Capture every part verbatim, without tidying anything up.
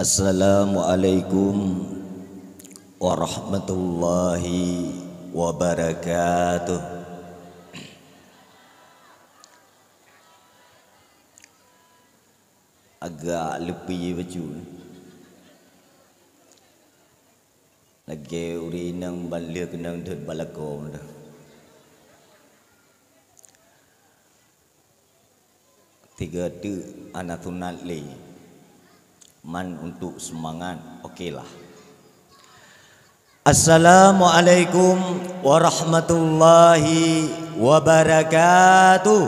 Assalamualaikum warahmatullahi wabarakatuh. Agak leupie bacut. Lagèe ureueng inong ban lheueh keunong deuet bak lakoe teuh. Tiga teuk hana sunat lé. Man untuk seumangat, oke lah. Assalamualaikum warahmatullahi wabarakatuh.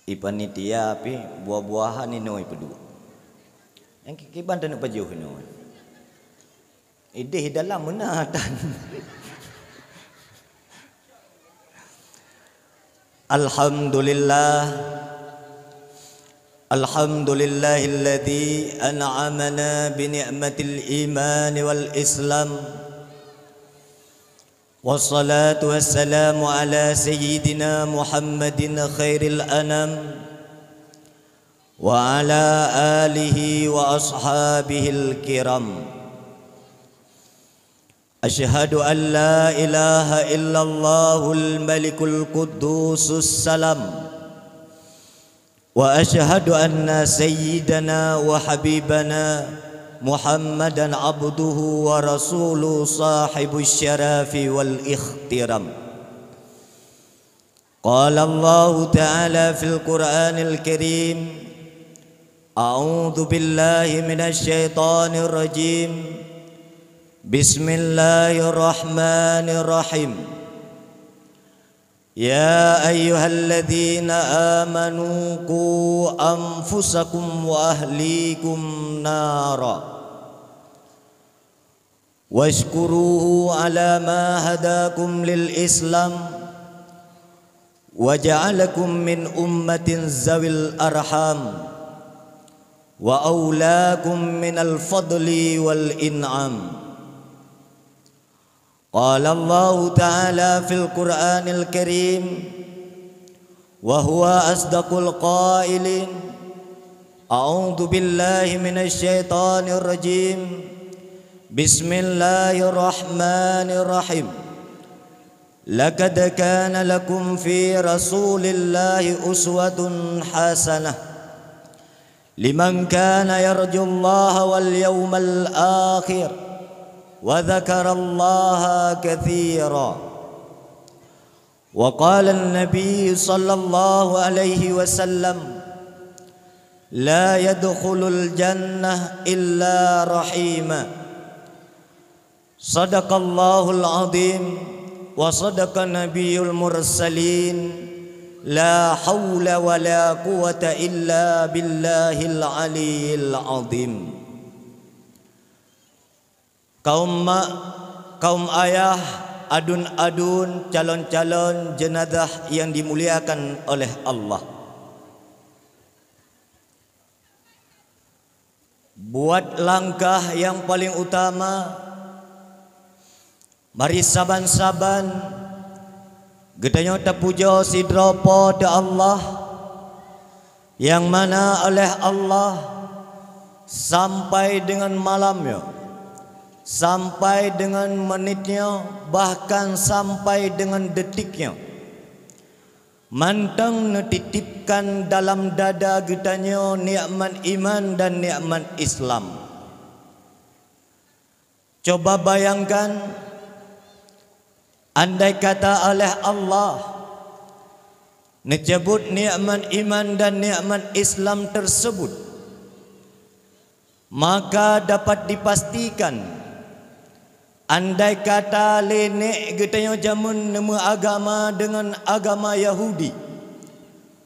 I panitia pih buah-buahan inoe peuduek. Nyang kiban taneuk pajoh inoe. Idéh dalam meunan tan. Alhamdulillah. Alhamdulillahilladzi an'amana bi ni'matil iman wal islam. Wassalatu wassalamu ala sayyidina Muhammadin khairil anam, wa ala alihi wa ashabihil kiram. Asyhadu an la ilaha illallahul malikul quddusus salam. Wa asyhadu anna sayyidana wa habibana Muhammadan abduhu wa rasuluh sahibus syarafi wal ikhtiram. Qala Allahu ta'ala fil Qur'anil Karim, a'udzu billahi minasy syaithanir rajim. Bismillahirrahmanirrahim. Ya ayyuhalladzina amanu qu anfusakum wa ahlikum nara. Washkuruhu ala ma hadakum lil Islam wa ja'alakum min ummatin zawil arham wa aulakum minal fadli wal in'am. Qala Allahu ta'ala fil Qur'anil Karim, wa huwa asdaqul qailin, a'udzu billahi minasy syaithanir rajim. Bismillahirrahmanirrahim. Laqad kana lakum fi Rasulillahi uswatun hasanah. Liman kana yarjullaha wal yawmal akhir wa dzakarallaha katsira. Wa qala an-nabi sallallahu alaihi wasallam, la yadkhulul jannah illa rahima. Sadaqallahul azim wa sadaqa nabiyul mursalin. La haula wa la quwwata illa billahil aliyyil azim. Kaum mak, kaum ayah, aduen-aduen, calon-calon jenazah yang dimuliakan oleh Allah. Buat langkah nyang paleng utama, mari saban-saban geutanyoe tapujoe sidroe Po teu Allah, nyang mana oleh Allah sampai deungon malam nyoe, sampai deungon menit nyoe, bahkan sampai deungon detik nyoe. Mantong neutitipkan dalam dada geutanyoe nikmat iman dan nikmat Islam. Coba bayangkan, andai kata oleh Allah neucabut nikmat iman dan nikmat Islam tersebut, maka dapat dipastikan, andai kata lé nèk geutanyoe jameun neumeuagama deungon agama Yahudi,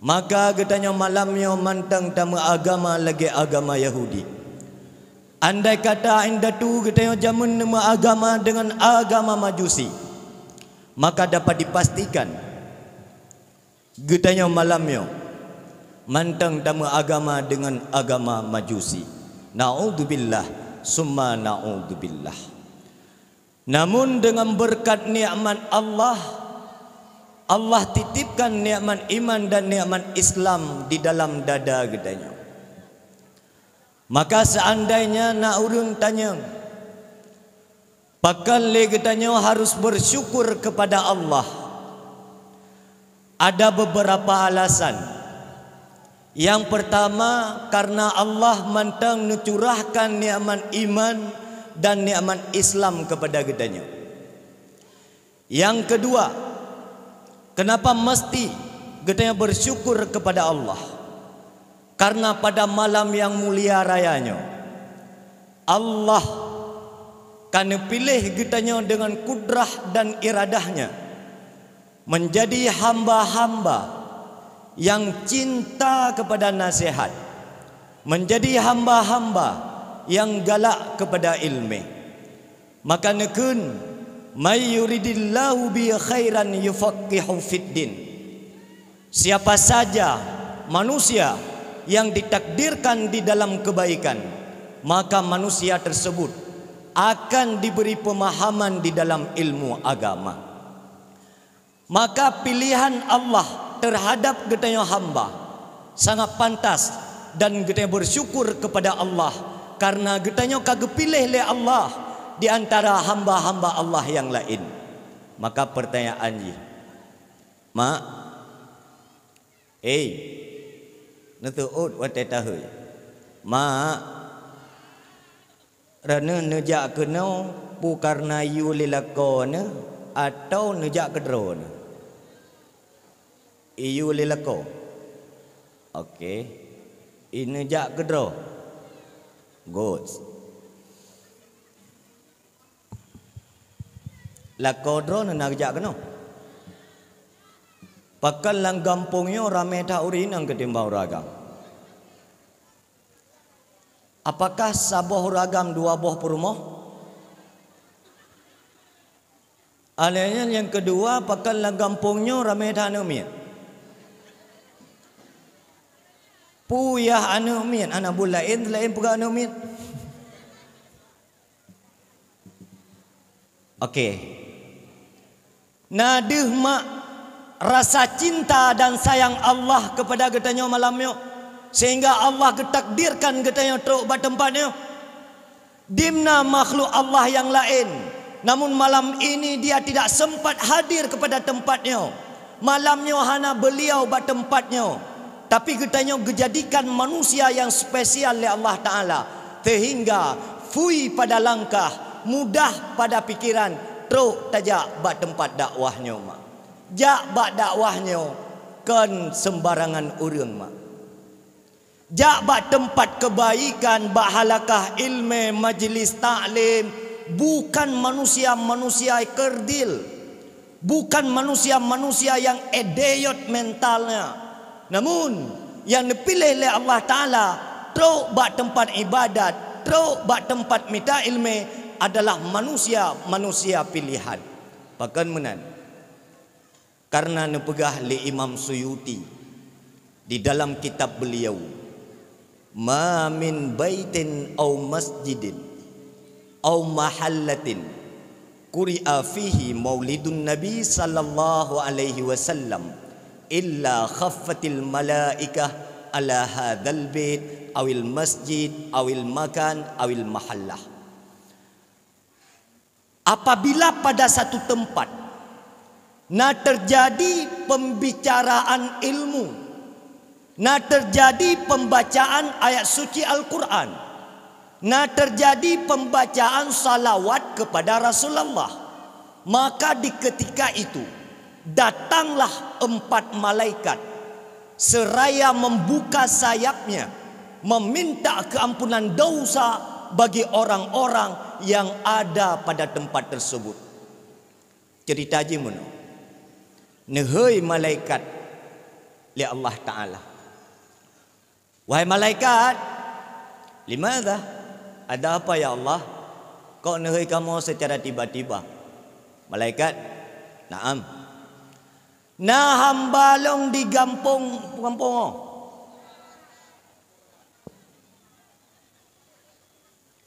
maka geutanyoe malam nyoe mantong tameuagama lagèe agama Yahudi. Andai kata indatu geutanyoe jameun neumeuagama deungon agama Majusi, maka dapat dipastikan, geutanyoe malam nyoe mantong tameuagama deungon agama Majusi. Naudzubillah, summa naudzubillah. Namun deungon beureukat nikmat Allah, Allah titipkan nikmat iman dan nikmat Islam di dalam dada geutanyoe. Maka seandainya na ureuëng tanyong, pakon lé geutanyoe harus bersyukur kepada Allah? Ada beberapa alasan. Yang pertama, karena Allah mantong neucurahkan nikmat iman dan nikmat Islam kepada geutanyoe. Yang kedua, kenapa mesti geutanyoe bersyukur kepada Allah? Karena pada malam yang mulia raya nyoe, Allah ka neupiléh geutanyoe dengan kudrah dan iradah-Nya menjadi hamba-hamba yang cinta kepada nasihat, menjadi hamba-hamba yang galak kepada ilmu. Maka neukheun, "May yuridillahu bihi khairan yufaqqihhu fiddin." Siapa saja manusia yang ditakdirkan di dalam kebaikan, maka manusia tersebut akan diberi pemahaman di dalam ilmu agama. Maka pilihan Allah terhadap geutanyoe hamba sangat pantas dan geutanyoe bersyukur kepada Allah karena geutanyoe ka geupiléh lé Allah di antara hamba-hamba Allah yang lain. Maka pertanyaan jih, "Mak, eh, neuteuôt watée tahôi. Mak, Droeneueh neujak keunoe peu kareuna iyue lé lakoe neuh atawa neujak keudroe neuh?" "Iyue lé lakoe." "Oke. Ineujak keudroe?" "Good. Lakoe droeneuh na geujak keunoe. Pakon lam gampông nyoe ramé that ureuëng inong keutimbang ureuëng agam?" "Apakah saboh ureuëng agam dua boh peurumoh?" "Alèh nyan nyang keudua, pakon lam gampông nyoe ramé that aneuëk miet?" "Peue yah aneuëk miet, hana buet laén seulaén peugah aneuëk miet." Oke. Na deuh mak rasa cinta dan sayang Allah kepada geutanyoe malam nyoe, sehingga Allah geutakdirkan geutanyoe trok bak teumpat nyoe. Dimna makhluk Allah yang laén, namun malam ini dia tidak sempat hadir kepada tempat nyoe. Malam nyoe hana beliau bak teumpat nyoe, tapi geutanyoe geujadikan manusia nyang spesial lé Allah Taala, sehingga fui pada langkah, mudah pada pikiran, trok tajak bak teumpat dakwah nyoe, mak. Jak bak dakwah nyoe kon sembarangan ureuëng, mak. Jak bak teumpat keubaikan, bak halakah iéleumé, majeulis taklim, bukan manusia-manusia kerdil, bukan manusia-manusia nyang idéot mentalnya. Namun, nyang neupiléh lé Allah Taala trok bak teumpat iébadat, trok bak teumpat mita iéleumé adalah manusia-manusia pilihan. Pakon meunan? Karena neupeugah lé Imam Suyuti di dalam kitab beliau, "Ma min baitin au masjidin au mahallatin quri'a fihi maulidun Nabi sallallahu alaihi wasallam illa khaffatil malaikah ala hadzal bait awil masjid awil makan awil mahallah." Apabila pada satu tempat na terjadi pembicaraan ilmu, na terjadi pembacaan ayat suci Al-Quran, na terjadi pembacaan salawat kepada Rasulullah, maka di ketika itu datanglah empat malaikat seraya membuka sayapnya, meminta keampunan dosa bagi orang-orang yang ada pada tempat tersebut. Cerita jih meunoe. Neuhôi malaikat lé Allah Taala. "Wahai malaikat, limadha? Ada apa ya Allah? Kok neuhôi kamoe secara tiba-tiba?" Malaikat, "Naam. Na hamba lôn di gampông, gampông nyoe."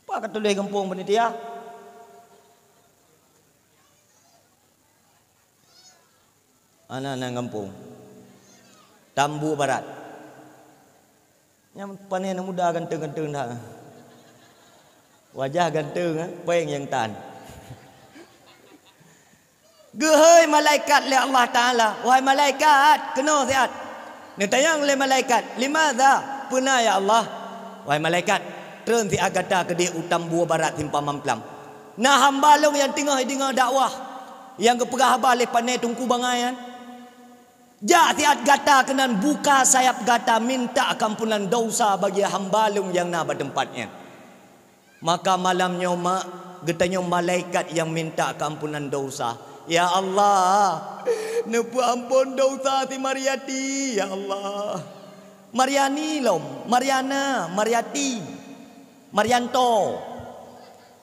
Apa ka tuléh gampông panitia? Ana nan gampông. Tambua Barat. Nyang pane aneuk muda ganteng-ganteng dah. Wajah ganteng, eh, péng nyang tan. Geuhôi malaikat lé Allah Taala, "Wahai malaikat, keunoe siat." Neutanyong lé malaikat, "Limadza?" "Peuna ya Allah?" "Wahai malaikat, treun siat gata keudeh u Tambua Barat simpang Mamplam. Na hamba lôn nyang teungoh jideungoe dakwah nyang geupeugah haba lé pane Teungku Bangai nyan. Jak siat gata keunan buka sayap gata minta keuampunan desya bagi hamba lôn nyang na bak teumpat nyan." Maka malam nyoe mak, geutanyoe malaikat nyang minta keuampunan desya. Ya Allah, neupeuamphon desya si Mariati, ya Allah. Mariani lom, Mariana, Mariati, Marianto.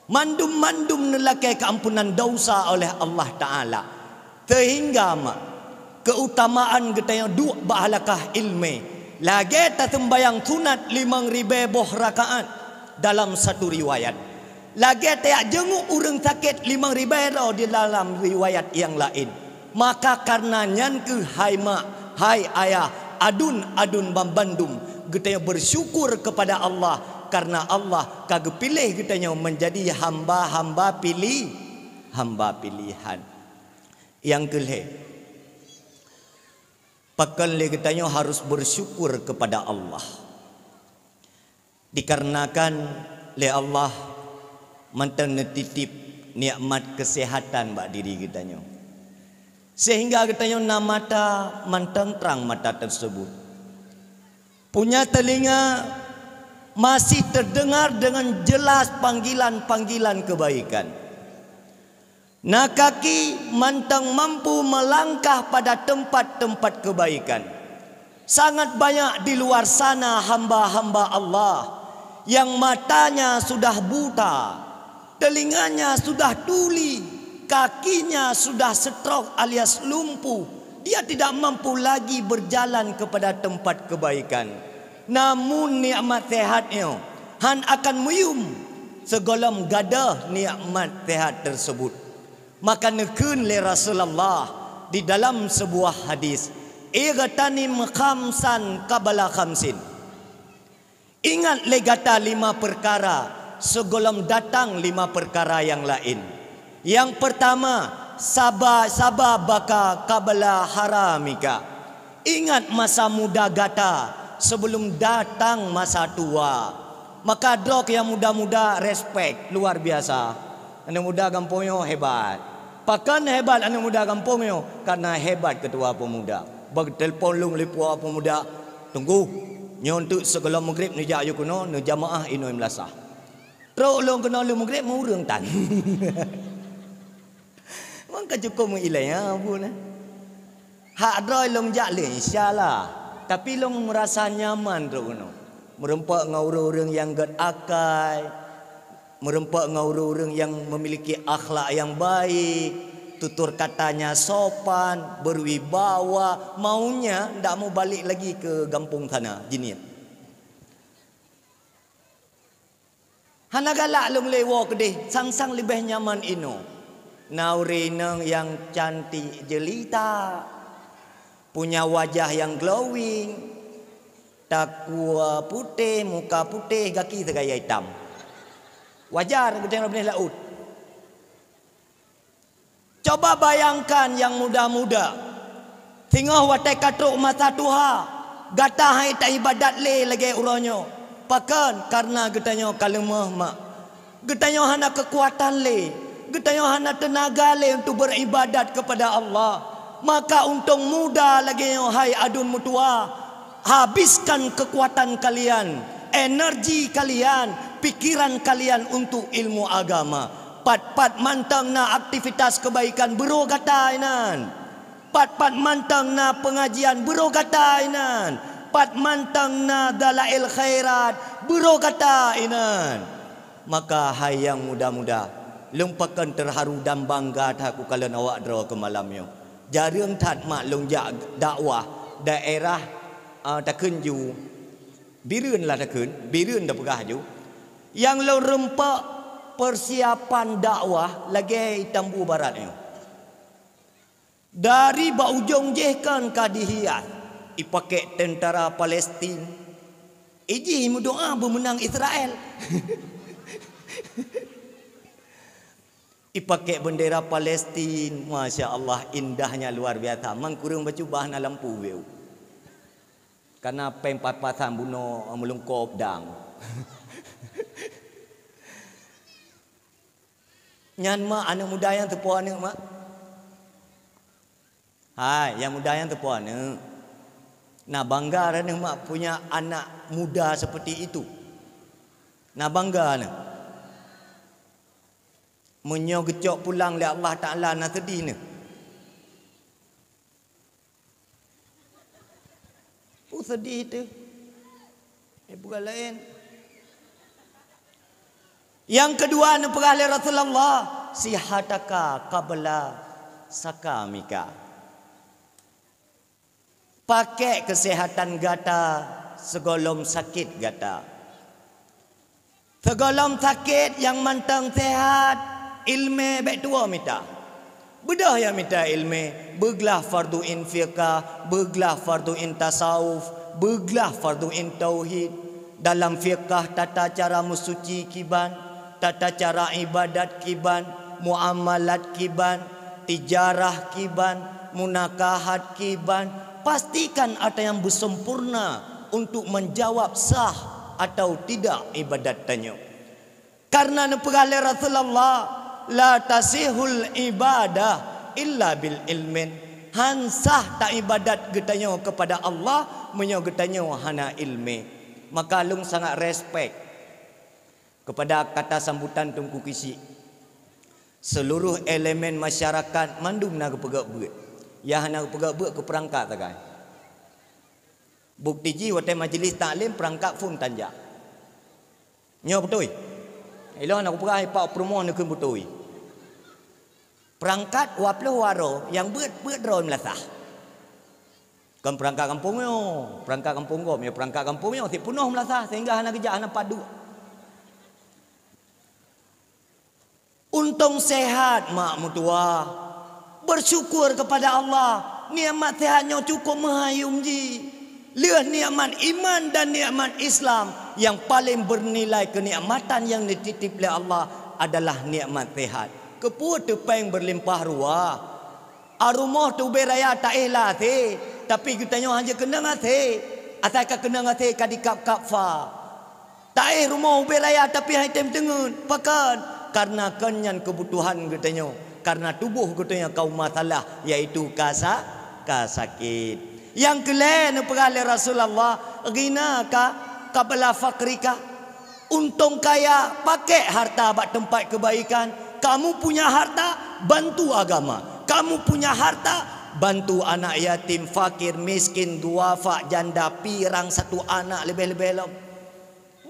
Mandum-mandum neulakée keuampunan desya oleh Allah Taala. Seuhingga mak, keutamaan geutanyoe duek bak halakah ilmé, lagée taseumbayang sunat limong ribée boh rakaat dalam satu riwayat. Lagée tajak jeungeuk ureuëng sakét limong ribée droe di dalam riwayat nyang laén. Maka kareuna nyan kheueh hai mak, hai ayah, aduen-aduen banmandum, geutanyoe beusyukur keupada Allah kareuna Allah ka geupiléh geutanyoe meunjadi hamba-hamba pilih, hamba pilihan. Nyang keu lhée, pakon lé geutanyoe harôh beusyukur keupada Allah. Dikarenakan lé Allah mantong neutitip nikmat keuseuhatan bak diri geutanyoe, seuhingga geutanyoe na mata mantong trang mata teuseubut. Punya teulinga masih teudeungar deungon jeulaih panggilan-panggilan keubaikan. Na kaki mantong mampu meulangkah pada teumpat-teumpat keubaikan. Sangat banyak di luar sana hamba-hamba Allah nyang matanya sudah buta, telinganya sudah tuli, kakinya sudah stroke alias lumpuh. Dia tidak mampu lagi berjalan kepada tempat kebaikan. Namun nikmat sehat nyoe han akan meuyum sigohlom gadôh nikmat sehat tersebut. Maka neukheun lé Rasulullah di dalam sebuah hadis, "Ightanim khamsan qabla khamsin." Ingat lé gata lima peukara sigohlom datang lima peukara nyang laén. Nyang peurtama, saba-, saba baka qabla haramika. Ingat masa muda gata sebelum datang masa tua. Maka droe nyang muda-muda, respek luar biasa. Aneuk muda gampông nyoe hebat. Pakon hebat aneuk muda gampông nyoe? Karena hebat ketua pemuda. Bak telepon lôn lé ketua pemuda, "Teungku, nyoe teuk sigohlom meugreb neujak yue keunoe, neujamaah inoe meulasah." Trok lôn keunoe lheueh meugreb, meu ureuëng tan. Maka cukup meuilée, ha, bu na. Hak droe lôn jak lé, insya Allah. Tapi lôn meurasa nyaman droe keunoe. Meurumpok ngon ureuëng-ureuëng nyang gét akai, meurumpok ngon ureuëng-ureuëng nyang memiliki akhlak nyang baik, tutur katanya sopan, berwibawa, maunya ndak mau balik lagi ke gampông sana, jiniet. Hana galak lôn lé woe keudeh, sang-sang leubeh nyaman inoe. Na ureuëng inong nyang cantik jelita, punya wajah nyang glowing, takue putéh, muka putéh, gaki seugaya itam. Wajar geutanyoe binéh laôt. Coba bayangkan nyang muda-muda. Singoh watée ka trok masa tuha, gata han taibadat lé lagée uroe nyoe. Pakon? Kareuna geutanyoe ka leumoh mak. Geutanyoe hana keukuatan lé. Geutanyoe hana teunaga lé untuk beuribadat keupada Allah. Maka untông muda lagée nyoe hai aduen meutuwa. Habiskan kekuatan kalian, energi kalian, pikiran kalian untuk ilmu agama. Pat-pat mantong na aktivitas kebaikan, beuroe gata inan. Pat-pat mantong na pengajian, beuroe gata inan. Pat mantong na dalail khairat, beuroe gata inan. Maka hai nyang muda-muda, lôn pakon teuharu dan bangga that kukalon awak droe keu malam nyoe. Jareueng that mak lôn jak dakwah daerah, a, takheun ju Bireuen lah takheun, Bireuen tapeugah ju. Nyang lôn rumpok persiapan dakwah lagée Tambua Barat nyoe. Dari bak ujong jih kan ka dihias, ipakèk tentara Palestin. Ijih meudoa beumeunang Israel. Ipakèk bendera Palestin, masya Allah, indahnya luar biasa. Mang kureueng bacut bah na lampu beu. Karena péng pat-pasan bunoe meulungkop dang. Nyan mak, aneuk muda nyan teupeue aneuk mak. Hai, nyang muda nyan teupeue aneuk. Na bangga aneuk mak punya anak muda seperti itu. Na bangga aneuk. Meunyoe geucok pulang lé Allah Taala na seudih neuh. Peue seudih teuh? Eh, bukan laén. Nyang keudua neupeugah lé Rasulullah, "Sihataka qabla sakamika." Pakèk keuseuhatan gata sigohlom sakét gata. Sigohlom sakét nyang mantong seuhat, ileumèe bèk tuwoe mita. Beudôh nyang mita ileumèe, beuglah fardu ain fiqah, beuglah fardu ain tasawuf, beuglah fardu ain tauhid. Dalam fiqah tata cara meusuci kiban, tata cara ibadat kiban, muamalat kiban, tijarah kiban, munakahat kiban, pastikan ada nyang beusempurna untuk menjawab sah atau tidak ibadat tanyoe. Karena neupeugah lé Rasulullah, "La tasihul ibadah illa bil ilmin." Han sah taibadat geutanyoe kepada Allah meunyoe geutanyoe hana ileumèe. Maka lôn sangat respect kepada kata sambutan Teungku Kisyik. Seluruh elemen masyarakat mandum na geupeugèt beuet. Nyang hana geupeugèt beuet keu peurangkat sagai. Bukti jih watèe majlis taklim peurangkat phôn tan jak. Nyoe beutôi. Ilôn hana kupeugah ipak peurumoh neukheun beutôi. Peurangkat dua ploh waroe nyang beuet-beuet droe meulasah. Kon peurangkat gampông nyoe, peurangkat gampông gob nyoe, peurangkat gampông nyoe sit peunoh meulasah sehingga hana geujak hana pat duek. Untông seuhat mak meutuwah. Bersyukur kepada Allah, nikmat seuhat nyoe cukup meuhayom jih. Lheueh nikmat iman dan nikmat Islam, nyang paleng beunilai keunikmatan nyang neutitip lé Allah adalah nikmat seuhat. Keupeue teupèng beulimpah ruah? A rumoh teuh ubé raya taéh lam asé, tapi geutanyoe hana keunong asé. Asai ka keunong asé ka dikab-kab fa. Taéh rumoh ubé raya tapi han tém teungeut. Pakon? Karena kon nyan keubutuhan geutanyoe. Karena tuboh geutanyoe ka u masalah, yaitu ka sa-, ka sakét. Nyang keu lhèe neupeugah lé Rasulullah, "Ghinaka qabla faqrika." Untông kaya, pakèk harta bak teumpat keubaikan. Kamu punya harta, bantu agama. Kamu punya harta, bantu anak yatim, fakir, miskin, duafa, janda, pirang satu anak leubeh-leubeh lom.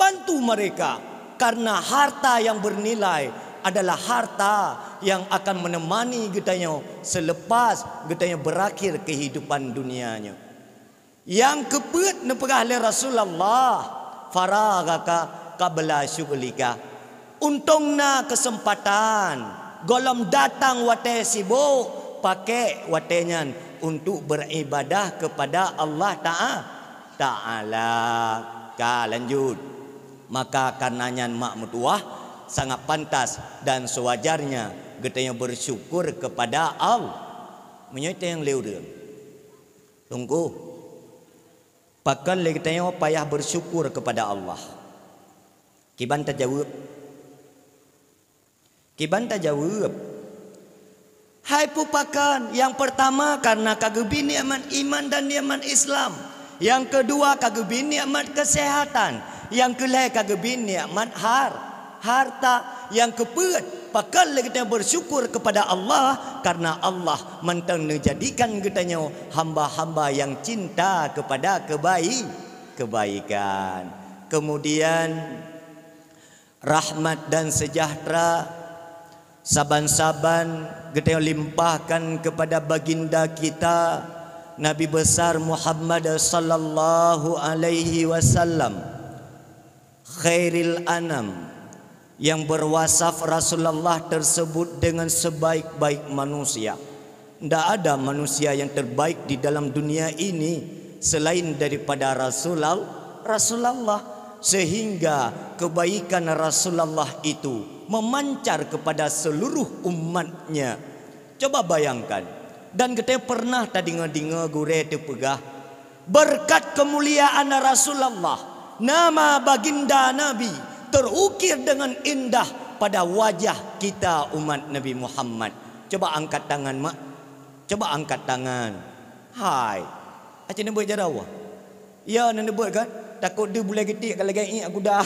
Bantu mereka, karena harta yang bernilai adalah harta yang akan menemani geutanyoe selepas geutanyoe berakhir kehidupan dunia nyoe. Nyang keupeuet neupeugah lé Rasulullah, "Faraghaka qabla syughlika." Untông na keuseumpatan, gohlom datang watèe sibok, pakèk watèe nyan untuk beuribadah keupada Allah Ta'a-, Ta'ala. Ka lanjut. Maka karena nyan mak meutuwah, sangat pantas dan sewajarnya geutanyoe bersyukur kepada Allah. Meunyoe teuh nyang lé ureueng. Teungku, pakon lé geutanyoe payah bersyukur kepada Allah? Kiban tajaweueb? Kiban tajaweueb? Hai peue pakon, nyang peurtama karena ka geubri nikmat iman dan nikmat Islam. Nyang keudua ka geubri nikmat keuseuhatan. Nyang keulhèe ka geubri nikmat har-, harta. Nyang keupeuet, pakon lé geutanyoe bersyukur kepada Allah, karena Allah mantong neujadikan geutanyoe hamba-hamba nyang cinta kepada keubai-, keubaikan. Kemudian, rahmat dan sejahtera saban-saban geutanyoe limpahkan kepada baginda kita, Nabi Besar Muhammad sallallahu alaihi wasallam. Khairil anam, yang berwasaf Rasulullah tersebut dengan sebaik-baik manusia. Ndak ada manusia yang terbaik di dalam dunia ini selain daripada Rasulul-, Rasulullah, sehingga kebaikan Rasulullah itu memancar kepada seluruh umatnya. Coba bayangkan, dan geutanyoe pernah tadeungoe-deungoe gurée teupeugah, "Beureukat keumuliaan Rasulullah, nama baginda Nabi, teurukir deungon indah pada wajah kita umat Nabi Muhammad." Coba angkat tangan, mak. Coba angkat tangan. Hai. Aci neubeuet jaroe. Ya, neubeuet kan? Takot deuh bulée geutik ka lagée iék guda.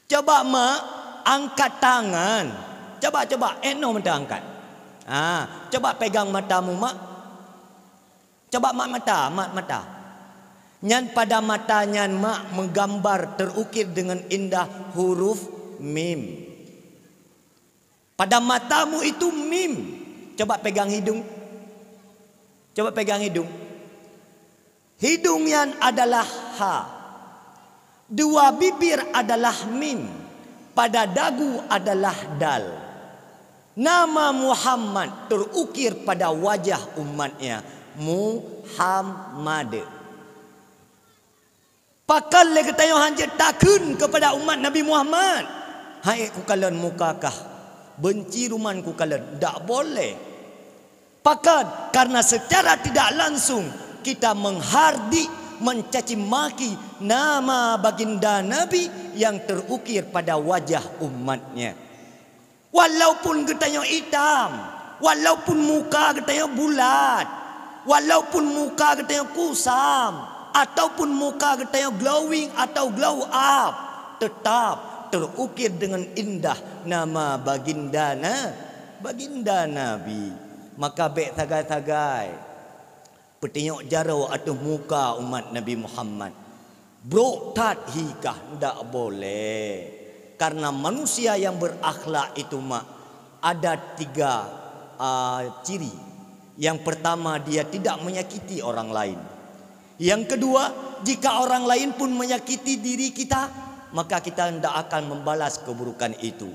Coba, mak, angkat tangan. Coba, coba, eh, noh mata angkat. Ha, coba pegang matamu, mak. Coba, mak, mata, mak, mata. Nyan pada mata nyan, mak, meugambar, terukir dengan indah huruf mim. Pada matamu itu mim. Coba pegang hidung. Coba pegang hidung. Hidung nyan adalah ha. Dua bibir adalah mim. Pada dagu adalah dal. Nama Muhammad terukir pada wajah umatnya, Muhammad. Pakon lé geutanyoe hanjeuet takheun keupada umat Nabi Muhammad, "Hai kukalon muka kah, beunci ruman kukalon." Ndak boleh. Pakon? Karena secara tidak langsung kita menghardik, mencaci maki nama baginda Nabi yang terukir pada wajah umatnya. Walaupun geutanyoe itam, walaupun muka geutanyoe bulat, walaupun muka geutanyoe kusam, ataupun muka geutanyoe glowing atau glow up, tetap terukir dengan indah nama baginda na-, baginda Nabi. Maka bék sagai-sagai peutunyok jaroe ateueh muka umat Nabi Muhammad. Brok that hi kah, ndak boleh. Karena manusia yang berakhlak itu, mak, ada tiga, ah, ciri. Yang pertama, dia tidak menyakiti orang lain. Yang kedua, jika orang lain pun menyakiti diri kita, maka kita ndak akan membalas keburukan itu.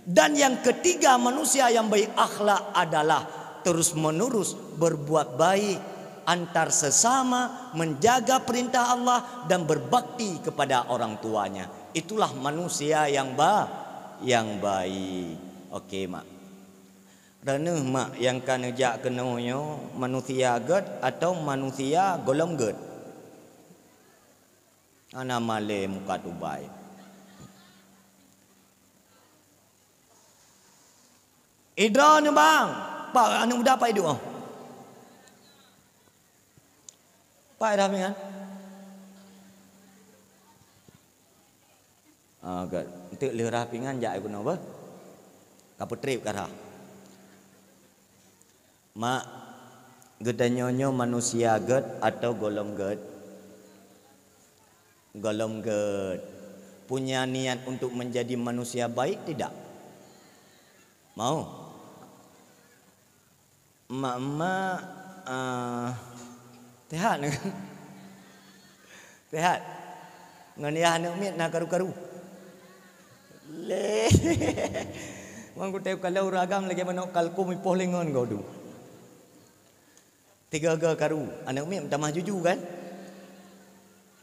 Dan yang ketiga, manusia yang baik akhlak adalah terus-menerus berbuat baik antar sesama, menjaga perintah Allah, dan berbakti kepada orang tuanya. Itulah manusia yang ba-, yang baik. Oke, mak. Reuneuh, mak, nyang ka neujak keunoe nyoe manusia gét atau manusia gohlom gét? Hana malée muka tubai. Idroeneuh, bang. Pak, aneuk muda, pak iduek, oh? Pak, dah pingan? Ah, gét. Enteuk lheueh rhah pingan jak keunoe beuh. Ka peutreb ka rhah. Mak, geutanyoe nyoe manusia gét atau gohlom gét? Gohlom gét. Punya niat untuk menjadi manusia baik tidak? Mau? Mak-mak, ah, sehat? Sehat? Ngon yah aneuk miet na karu-karu? Lé. Wan kutem kalon ureueng agam lagée manok kalkun ipoh lingon godu. Tiga-tiga karu, aneuk miet meutamah juju kan?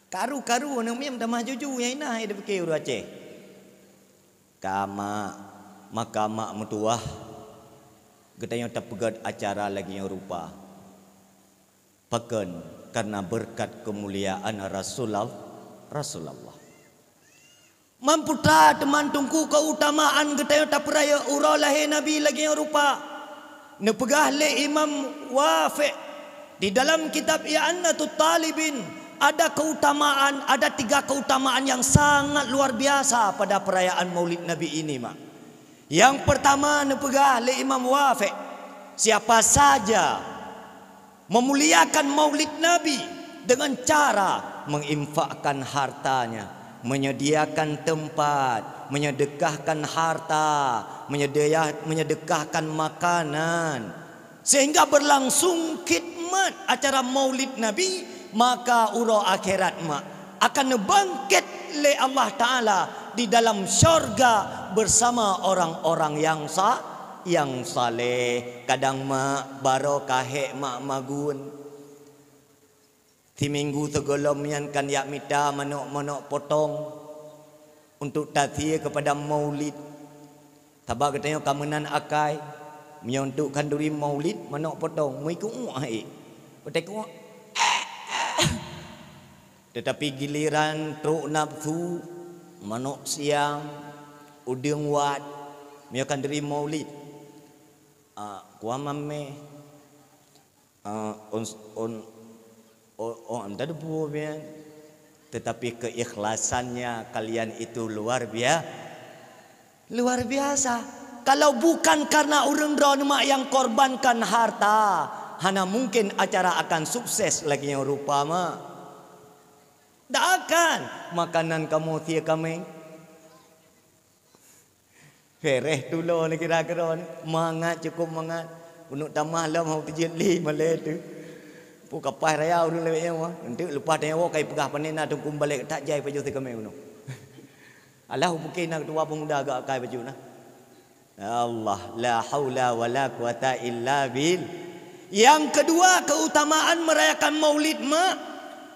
Karu-karu aneuk miet meutamah juju, nyang inah hai dipike ureueng Aceh. Ka mak, maka mak meutuwah, geutanyoe tapeugét acara lagée nyoe rupa. Pakon? Karena beureukat keumuliaan Rasulul-, Rasulullah. Mampu that teuma teungku keutamaan geutanyoe tapeurayeuk uroe lahé Nabi lagée nyoe rupa. Neupeugah lé Imam Wafi' di dalam kitab I'anatut Talibin, ada keutamaan, ada tiga keutamaan yang sangat luar biasa pada perayaan Maulid Nabi ini, mak. Yang pertama, neupeugah lé Imam Wafi', siapa saja memuliakan Maulid Nabi dengan cara menginfakkan hartanya, menyediakan tempat, menyedekahkan harta, menyedia-, menyedekahkan makanan, sehingga berlangsung khidmat acara Maulid Nabi, maka uroe akhirat mak akan neubangkét lé Allah Taala di dalam syurga bersama orang-orang yang sa-, Nyang saleh, kadang mak baroe ka hék mak magun. Siminggu sigohlom nyan kan jak mita manok-manok potong untuk tasie keupada maulid. Sabab geutanyoe ka meunan akai, meunyoe untuk khanduri maulid manok potong, meuikeuek hai. Utai kuek. Tetapi giliran trok nafsu, manok siam, udeueng wat, meunyoe khanduri maulid. Ah, kuah mameh. Ah, on, on, on, on, entah debu, ya. Tetapi keikhlasannya kalian itu luar bia-, luar biasa. Kalau bukan karena ureuëng droeneuh mak nyang korbankan harta, hana mungkin acara akan sukses lagée nyoe rupa, mak. Dak akan. Makanan kamoe sie kaméng. Bereh tulo ni kira-kira ni. Mangat, cukup mangat. Uneuk tamah lom hau teujiet li malée tu. Pu kapai raya ureuëng lewat nyawa. Nanti leupah teuh nyawa kai peugah panen na tungkum balek tak jai pajoh si kaméng uneuk. Alah mungkin na ketua pemuda agak akai bacut na. Ya Allah, la haula wala quwata illa bil. Yang kedua, keutamaan merayakan maulid mak,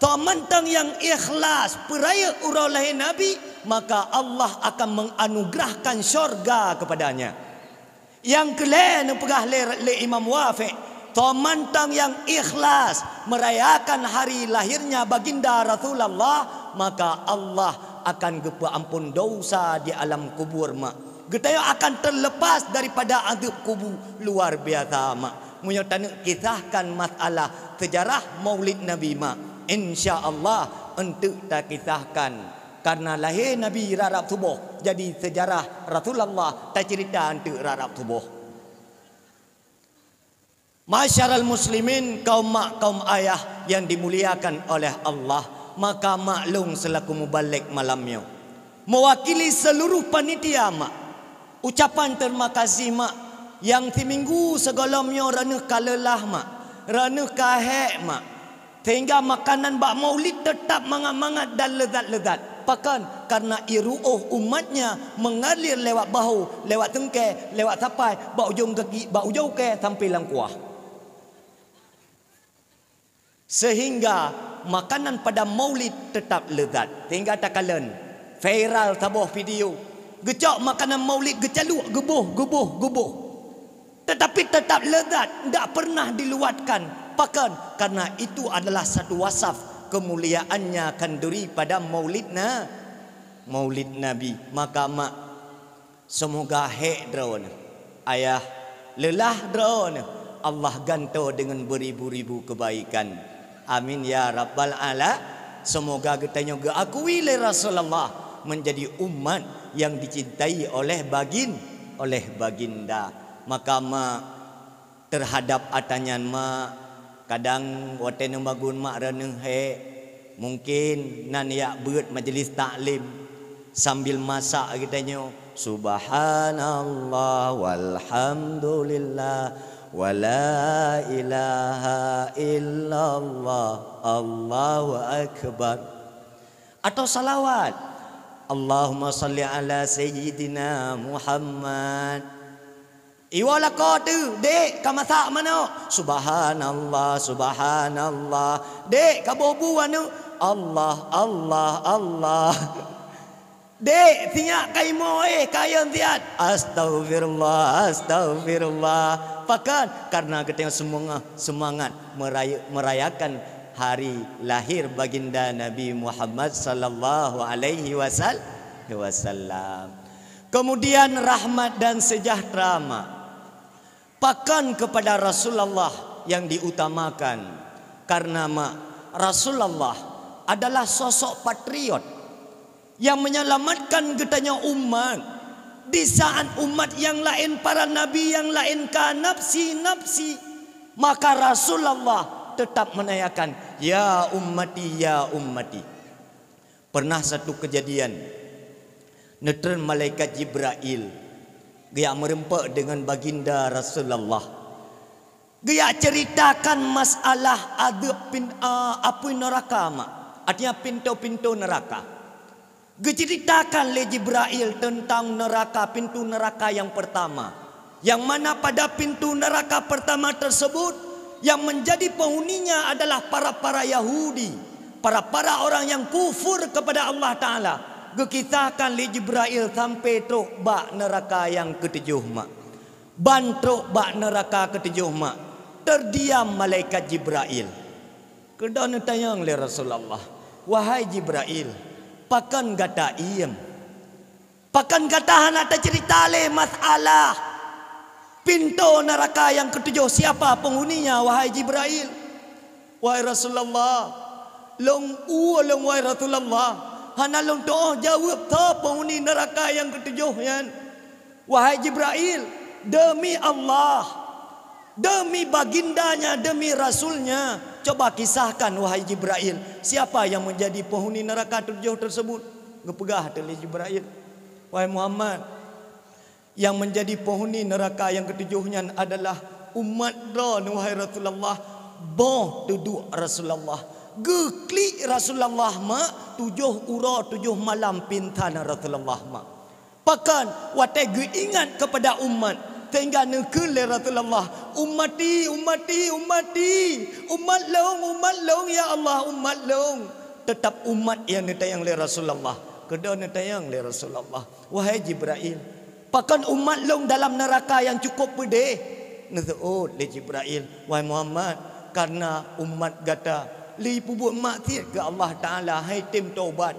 toh mantong nyang ikhlas peurayeuk uroe lahé Nabi, maka Allah akan menganugerahkan syurga kepadanya. Nyang keulhée neupeugah lé, lé Imam Wafiq, toh mantong nyang ikhlas merayakan hari lahirnya baginda Rasulullah, maka Allah akan geupeuampon dosa di alam kubur mak. Geutanyoe akan terlepas daripada azab kubu luar biasa mak. Meunyoe taneuk kisahkan masalah sejarah Maulid Nabi mak, insya Allah enteuk takisahkan. Karena lahé Nabi rab-rab suboh, jadi sejarah Rasulullah tacerita enteuk rab-rab suboh. Masyaral muslimin, kaum mak, kaum ayah yang dimuliakan oleh Allah, maka mak lôn selaku mubalek malam nyoe, mewakili seluruh panitia mak, ucapan terima kasih mak, yang siminggu sigohlom nyoe reuneuh ka leulah mak, reuneuh ka hék mak, sehingga makanan bak maulid tetap mangat-mangat dan lezat-lezat. Pakon? Karena iru'oh umatnya mengalir lewat bahu, lewat teungke, lewat sapai, bak ujong gaki, bak ujong uke sampai lam kuah. Sehingga makanan pada maulid tetap lezat. Sehingga takalon viral saboh video. Geucok makanan maulid geucaluk geuboh, geuboh, geuboh. Tetapi tetap lezat, tidak pernah diluatkan. Pakon? Karena itu adalah satu wasaf kemuliaannya khanduri pada maulid na-, maulid Nabi. Maka mak, semoga hék droeneuh, ayah, leulah droeneuh, Allah gantoe deungon beuribu-ribu keubaikan. Amin ya rabbal ala. Semoga geutanyoe geuakui lé Rasulullah menjadi umat yang dicintai oleh bagin-, oleh baginda. Maka mak, terhadap ata nyan mak, kadang watée neumagun mak reuneuh hék, mungkin nan jak beuet majlis taklim sambil masak geutanyoe, "Subhanallah walhamdulillah wala ilaha illallah, Allahu akbar." Atau salawat, "Allahumma salli ala sayyidina Muhammad." Iwoe lakoe teuh, dek, ka masak manok. "Subhanallah, subhanallah." Dek, ka boh bu aneuk. "Allah, Allah, Allah." Dek, sinyak ka imoe, eh, ka ayôn siat. "Astaghfirullah, astaghfirullah." Pakon? Karena geutanyoe seumanga-, seumangat meraya-, merayakan hari lahir baginda Nabi Muhammad sallallahu alaihi wasal-, wasallam. Kemudian rahmat dan sejahtera mak, pakon kepada Rasulullah yang diutamakan. Karena mak, Rasulullah adalah sosok patriot yang menyelamatkan geutanyoe umat. Di saat umat yang lain, para nabi yang lain ka nafsi-nafsi, maka Rasulullah tetap menayakan, "Ya ummati, ya ummati." Pernah satu kejadian, neutreun malaikat Jibrail geujak meureumpok deungon baginda Rasulullah. Geujak ceritakan masalah adeueb pin-, a, apui neuraka mak. Artinya pintoe-pintoe neuraka. Geuceritakan lé Jibrail teuntang neuraka, pintoe neuraka nyang peurtama. Yang mana pada pintu neraka pertama tersebut, yang menjadi penghuninya adalah para-para Yahudi, para-para orang yang kufur kepada Allah Ta'ala. Geukisahkan lé Jibrail sampai trok bak neraka yang ketujoh mak. Ban trok bak neraka ketujoh mak, terdiam malaikat Jibrail. Keudroe neutanyong lé Rasulullah, "Wahai Jibrail, pakon gata iem? Pakon gata hana taceurita lé masalah pintoe neuraka nyang keutujoh, siapa penghuninya, wahai Jibrail?" "Wahai Rasulullah, lôn ueh lôn, wahai Rasulullah, hana lôn tuoh jaweueb soe penghuni neuraka nyang keutujoh nyan." "Wahai Jibrail, demi Allah, demi bagindanya, demi rasulnya, coba kisahkan, wahai Jibrail, siapa yang menjadi penghuni neraka tujoh tersebut?" Geupeugah teuk lé Jibrail, "Wahai Muhammad, yang menjadi penghuni neraka yang ketujoh nyan adalah umat droeneuh, wahai Rasulullah." Boh teuduek Rasulullah, geuklik Rasulullah mak tujoh uroe tujoh malam pingsan Rasulullah mak. Pakon? Watée geuingat kepada umat, sehingga neukheun lé Rasulullah, "Ummati, ummati, ummati, umat lôn, umat lôn, ya Allah, umat lôn." Teutap umat nyang neutanyong lé Rasulullah. Keudroe neutanyong lé Rasulullah, "Wahai Jibrail, pakon umat lôn dalam neuraka nyang cukup peudeh?" Neuseuôt lé Jibrail, "Wahai Muhammad, kareuna umat gata lé peubuet maksiat keu Allah Ta'ala, han tem taubat.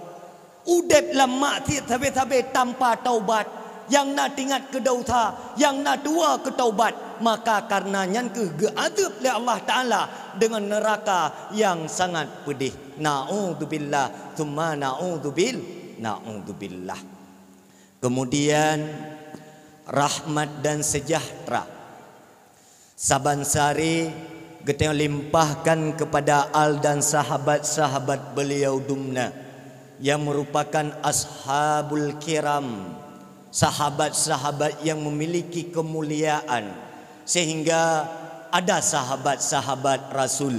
Udeb lam maksiat sabe-sabe tanpa taubat, nyang na teuingat keu desya, nyang na tuwo keu taubat, maka kareuna nyan kheueh geuadeueb lé Allah Ta'ala deungon neuraka nyang sangat peudeh." Naudzubillah, tsumma naudzubil-, naudzubillah. Kemudian, rahmat dan sejahtera saban sare geutanyoe limpahkan kepada al dan sahabat-sahabat beliau dumna, yang merupakan ashabul kiram, sahabat-sahabat yang memiliki kemuliaan, sehingga ada sahabat-sahabat Rasul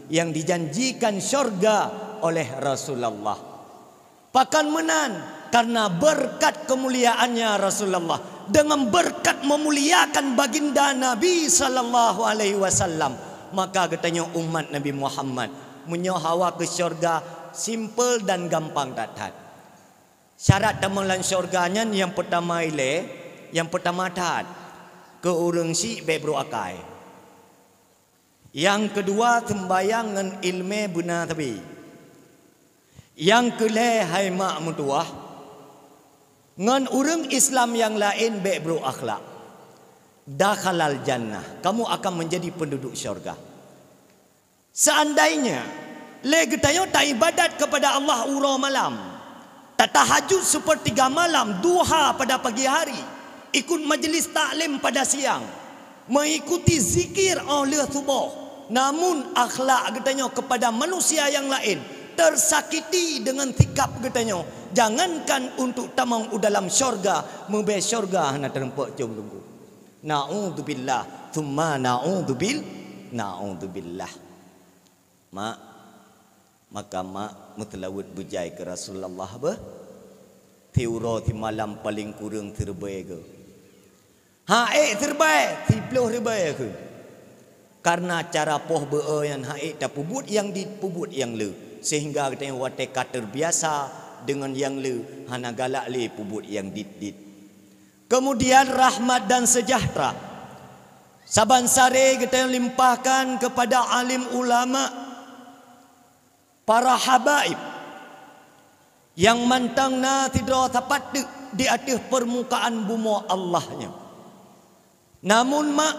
yang dijanjikan syurga oleh Rasulullah. Pakon meunan? Karena berkat kemuliaannya Rasulullah, dengan berkat memuliakan baginda Nabi sallallahu alaihi wasallam, maka geutanyoe umat Nabi Muhammad meunyoe hawa keu syurga simpel dan gampang that-that. Syarat tamong lam syurga nyan nyang peutama ilée, nyang peutama that, keu ureuëng syiek bék brok akai. Nyang keudua, seumbahyang ngon iéleumé beuna sabe. Nyang keulhée, hai mak meutuwah, ngon ureuëng Islam nyang laén bék brok akhlak. Dakhalal jannah, kamu akan menjadi penduduk syurga. Seandainya lé geutanyoe taibadat kepada Allah uroe malam, tatahajud sepertiga malam, duha pada pagi hari, ikut majlis taklim pada siang, mengikuti zikir óh lheueh suboh, namun akhlak geutanyoe kepada manusia nyang laén tersakiti dengan sikap geutanyoe, jangankan untuk tamong u dalam syurga, meubée syurga hana teurumpok com teungku. Naudzubillah, tsumma naudzubil-, naudzubillah. Mak, maka mak meuseulaweuet beujai keu Rasulullah beuh. Siuroe simalam paleng kureueng siribée geuh. Han ék siribée, siploh ribée geuh. Karena cara poh beu-o nyan han ék tapeubuet nyang dit, peubuet nyang le, sehingga geutanyoe watée ka terbiasa deungon nyang le, hana galak lé peubuet nyang dit-dit. Kemudian rahmat dan sejahtera saban sare geutanyoe limpahkan kepada alim ulama, para habaib nyang mantong na sidroe sapat teuk di ateueh peurmukaan bumoe Allah nyoe. Namun mak,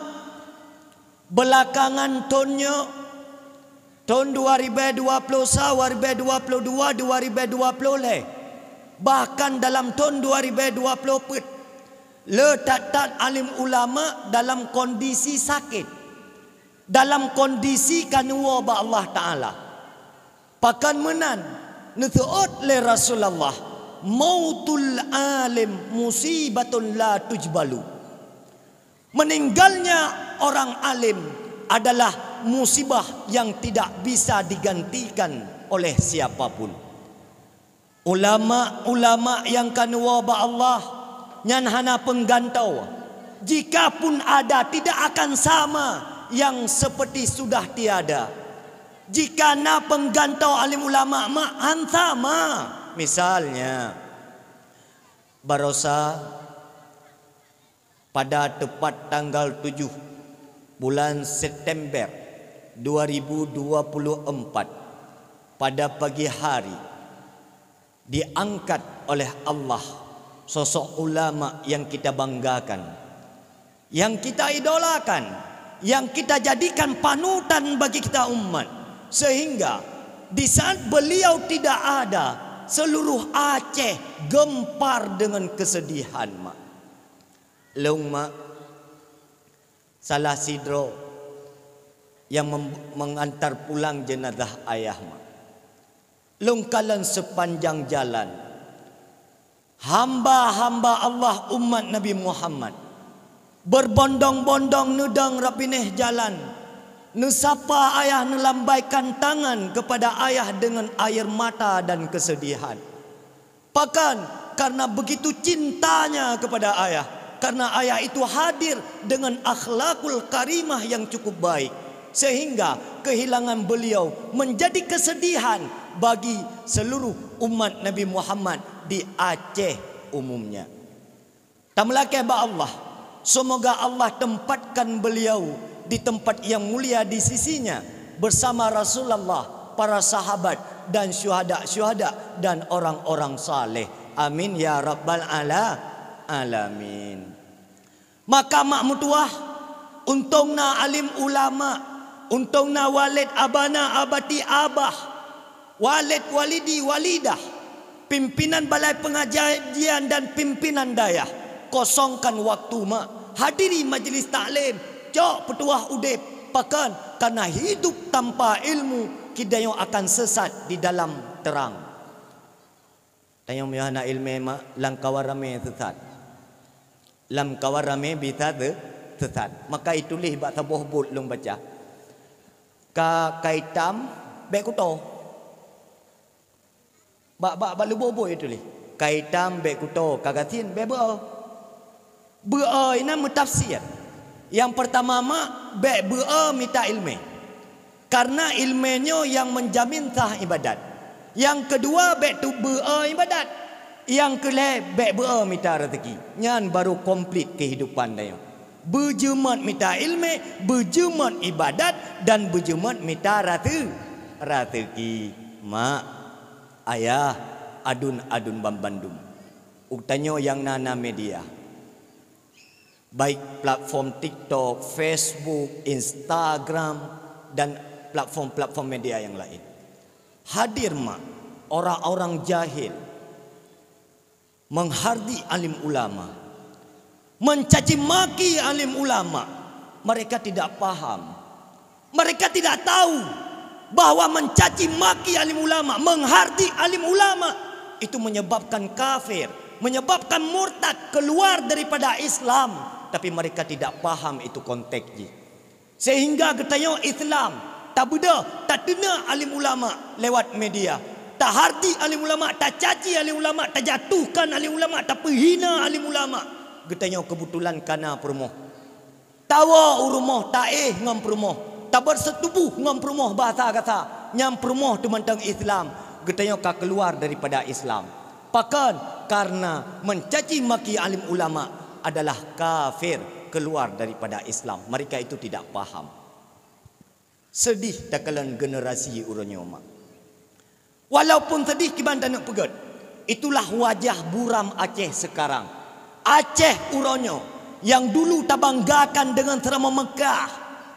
beulakangan thon nyoe, thon dua ribée dua ploh sa, dua ribée dua ploh dua, dua ribée dua ploh lhée, bahkan dalam thon dua ribée dua ploh peuet, le that-that alim ulama dalam kondisi sakét, dalam kondisi ka neuwoe bak Allah Ta'ala. Pakon meunan? Neuseuôt lé Rasulullah, "Mautul alim musibatun la tujbalu." Meninggalnya orang alim adalah musibah yang tidak bisa digantikan oleh siapa pun. Ulama-ulama nyang ka neuwoe bak Allah nyan hana peunggantoe. Jika pun ada, tidak akan sama yang seperti sudah tiada. Jika na penggantoe alim ulama, mak, han sama. Misalnya, barosa pada tepat tanggal tujuh bulan September dua ribu dua puluh empat, pada pagi hari, diangkat oleh Allah sosok ulama yang kita banggakan, yang kita idolakan, yang kita jadikan panutan bagi kita umat, sehingga di saat beliau tidak ada, seluruh Aceh gempar dengan kesedihan, mak. Lôn, mak, salah sidroe yang mem-, mengantar pulang jenazah ayah, mak. Lôn kalon sepanjang jalan, hamba-hamba Allah umat Nabi Muhammad berbondong-bondong neudong rot binéh jalan, neusapa ayah, neulambaikan tangan kepada ayah dengan air mata dan kesedihan. Pakon? Karena begitu cintanya kepada ayah, karena ayah itu hadir dengan akhlakul karimah yang cukup baik, sehingga kehilangan beliau menjadi kesedihan bagi seluruh umat Nabi Muhammad di Aceh umumnya. Tameulakée bak Allah, semoga Allah tempatkan beliau di tempat yang mulia di sisi-Nya bersama Rasulullah, para sahabat, dan syuhada-syuhada, dan orang-orang saleh. Amin ya rabbal ala-, alamin. Maka, mak meutuwah, untông na alim ulama, untông na walid abana abati abah, walid walidi walidah, pimpinan balai pengajian dan pimpinan dayah, kosongkan waktu, mak, hadiri majlis taklim, cok peutuwah udeb. Pakon? Karena hidup tanpa ilmu, kita nyoe akan sesat di dalam terang. Tanyoe meunyoe hana iéleumé, mak, lam kawan ramé sesat. Lam kawan ramé bisa se-, sesat. Maka ituléh bak saboh buet lôn baca. Ka, ka itam, bék kuto. Bak, bak, bak lubôh buet ituléh. Ka itam bék kuto, ka gasien bék beuo. Beuo inan meutafsir. Nyang peurtama, mak, bék beuo mita iéleumé. Karena iéleumé nyoe nyang menjamin sah ibadat. Nyang keudua, bék tu beuo ibadat. Nyang keulhée, bék beuo mita raseuki. Nyan baru komplit keuhidupan tanyoe. Beujeumat mita iéleumé, beujeumat ibadat, dan beujeumat mita raseu-, raseuki. Mak, ayah, aduen-aduen banmandum, u tanyoe nyang na, na media, baik platform TikTok, Facebook, Instagram, dan platform-platform media nyang laén. Hadir, mak, orang-orang jahil menghardik alim ulama, mencaci maki alim ulama. Mereka tidak paham. Mereka tidak tahu bahwa mencaci maki alim ulama, menghardik alim ulama, itu menyebabkan kafir, menyebabkan murtad, keluar daripada Islam. Tapi mereka tidak paham itu konteks jih. Sehingga geutanyoe Islam tabeudôh, tateuna alim ulama lewat media. Tahardik alim ulama, tacaci alim ulama, tajatuhkan alim ulama, tapeuhina alim ulama. Geutanyoe keubeutulan kana peurumoh. Tawoe u rumoh, taéh ngon peurumoh, tabeuseutuboh ngon peurumoh bahasa gata, nyang peurumoh teuh mantong Islam, geutanyoe ka keuluar daripada Islam. Pakon? Karena mencaci maki alim ulama adalah kafir, keluar daripada Islam. Mereka itu tidak paham. Sedih takalon generasi uroe nyoe, mak. Walaupun sedih, kiban taneuk peugét, itulah wajah buram Aceh sekarang. Aceh uroe nyoe nyang dulu tabanggakan dengan seuramoe Mekah,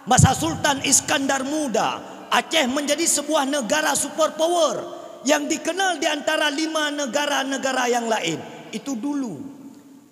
masa Sultan Iskandar Muda, Aceh menjadi sebuah negara superpower yang dikenal di antara lima negara-negara yang lain. Itu dulu.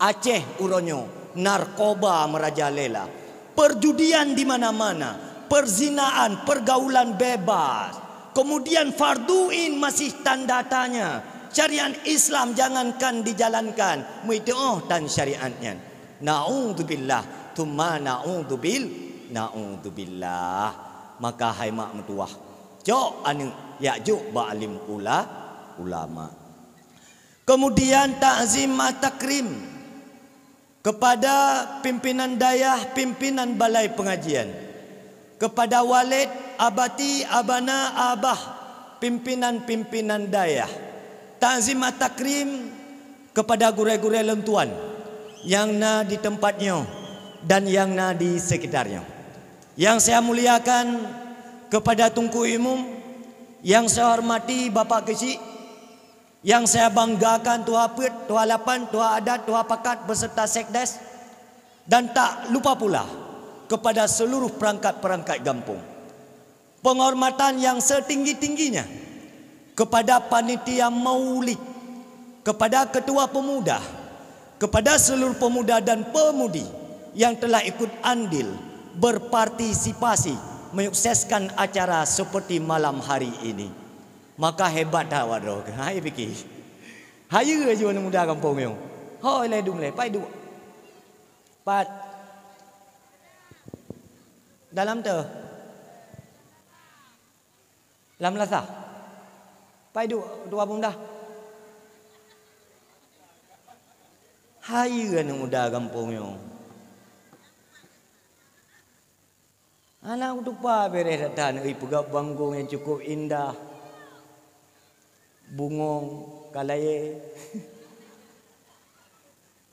Aceh uroe nyoe narkoba merajalela, perjudian di mana-mana, perzinaan, pergaulan bebas. Kemudian fardu ain masih tanda tanya. Syariat Islam jangankan dijalankan, meuiteuoh tan syariat nyan. Naudzubillah, tsumma naudzubil-, naudzubillah. Maka hai mak meutuwah, cok aneuk jak jok bak alim ula-, ulama. Kemudian ta'zim at-takrim. Kepada pimpinan dayah, pimpinan balai pengajian, kepada walid, abati, abana, abah, pimpinan-pimpinan dayah, takzim at-takrim kepada gurée-gurée lôn tuan nyang na di teumpat nyoe dan nyang na di sekitar nyoe. Nyang saya muliakan kepada Teungku Imum, nyang saya hormati Bapak Keuchik, nyang saya banggakan Tuha Peuet, Tuha Lapan, Tuha Adat, Tuha Pakat beserta sekdes, dan tak lupa pula kepada seluruh perangkat-perangkat gampông. Penghormatan yang setinggi-tingginya kepada panitia maulid, kepada ketua pemuda, kepada seluruh pemuda dan pemudi yang telah ikut andil berpartisipasi menyukseskan acara seperti malam hari ini. Maka hebat that awak droe. Hai piki. Hayeue aju aneuk muda gampông nyoe. Hoi lé dum lé, pai duek. Pat. Dalam teuh. Lam lasah. Pai duek dua bunda. Hayeue aneuk muda gampông nyoe. Hana kutupa bereh that-that neuh, ipeugah banggong nyang cukup indah. Bungong, kalayée.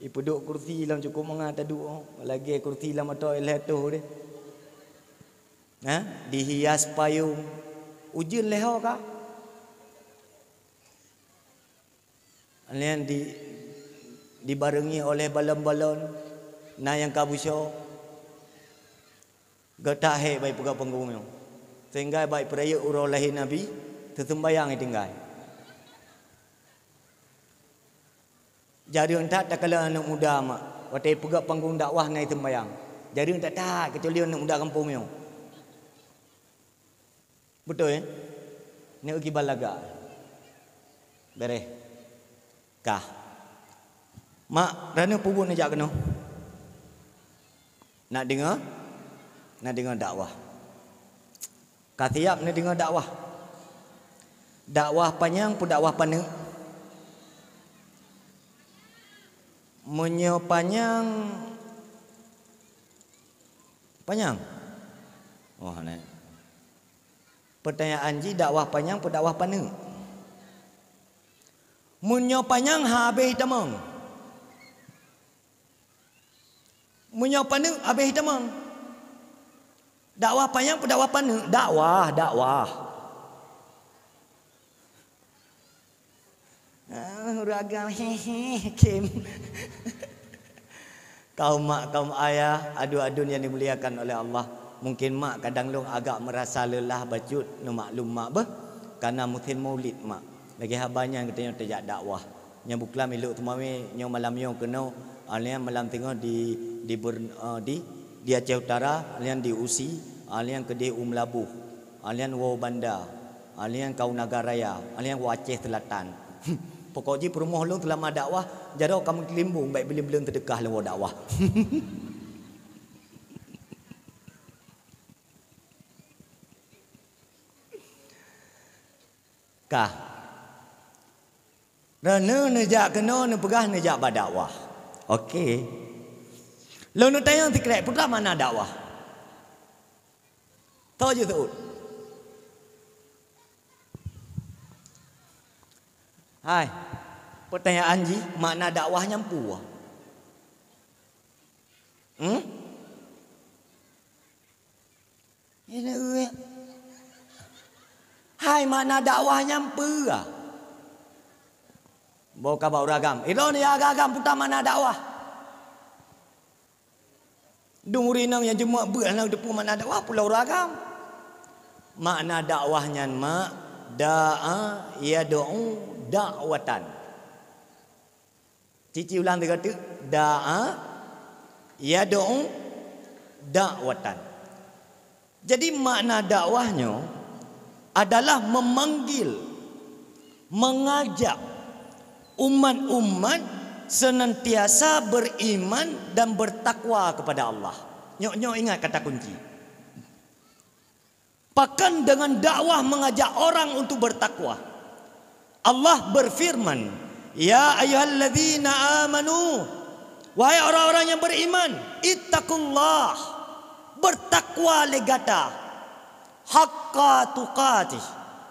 Ipeuduek kursi lam cukup mangat taduek, lagée kursi lam ateueh lhée toh deh. Ha? Dihias payong. Ujeuen lhée ho ka. Nyan di, dibarengi oleh balon-balon, na nyang ka beusoe. Geutak hék bak ipeugah panggong nyoe. Sehingga bak ipeurayeuk uroe lahé Nabi, teuseumbayang itinggai. Jareueng that takalon aneuk muda mak, watée ipeugah panggong dakwah na iseumbayang. Jareueng that-that keucuali aneuk muda gampông nyoe. Beutôi, eh? Nyoe kiban lagak. Bereh. Kah. Mak, droeneuh peubuet neujak keunoe. Nak deungoe? Nak deungoe dakwah. Ka siab neudeungoe dakwah. Dakwah panyang peu dakwah paneuk? Meunyoe panyang, panyang? Oh, neh. Peutanyaan jih dakwah panyang peu dakwah paneuk? Meunyoe panyang habéh tamong. Meunyoe paneuk habéh tamong. Dakwah panyang peu dakwah paneuk? Dakwah, dakwah. Ah, ureueng agam, he, he, khem. Kaum mak, kaum ayah, aduen-aduen yang dimuliakan oleh Allah. Mungkin mak kadang lôn agak merasa lelah bacut, neumaklum mak beuh, karena musim maulid mak. Lagée haba nyan geutanyoe tajak dakwah. Nyang buklam ilok teumawé nyoe malam nyoe keunoe, alian malam teungoh di, di Ber-, eh, di, di Aceh Utara, alian di Usi, alian keudeh u Meulaboh. Alian woe Banda, alian ka u Nagan Raya, alian woe Aceh Seulatan. Pokok jih peurumoh lôn seulama dakwah, jaroe ka meuteulimbong bak buleuen-buleuen seudeukah lôn woe dakwah. Kah. Droeneuh neujak keunoe neupeugah neujak bak dakwah. Oke. Lôn neutanyong sikrek, peue makna dakwah? Toh jeuet seuôt. Hai, peutanyaan jih, makna dakwah nyan peue? Hmm? Hai, makna dakwah nyan peue? Boh ka bak ureueng agam. Ilôn ya agam-agam peue makna dakwah. Dum ureueng inong nyang jeuet beuet hana teupeu makna dakwah, peue lom ureueng agam. Makna dakwah nyan mak, da'a yad'u da'watan. Cici ulang tiga teuk, da'a yad'u da'watan. Jadi makna dakwah nyoe adalah memanggil, mengajak umat-umat senantiasa beriman dan bertakwa kepada Allah. Nyoe, nyoe ingat kata kunci. Bahkan dengan dakwah mengajak orang untuk bertakwa. Allah berfirman, "Ya ayyuhalladzina amanu Wahai orang-orang yang beriman, ittaqullah, bertakwa lé gata, haqqa tuqatih,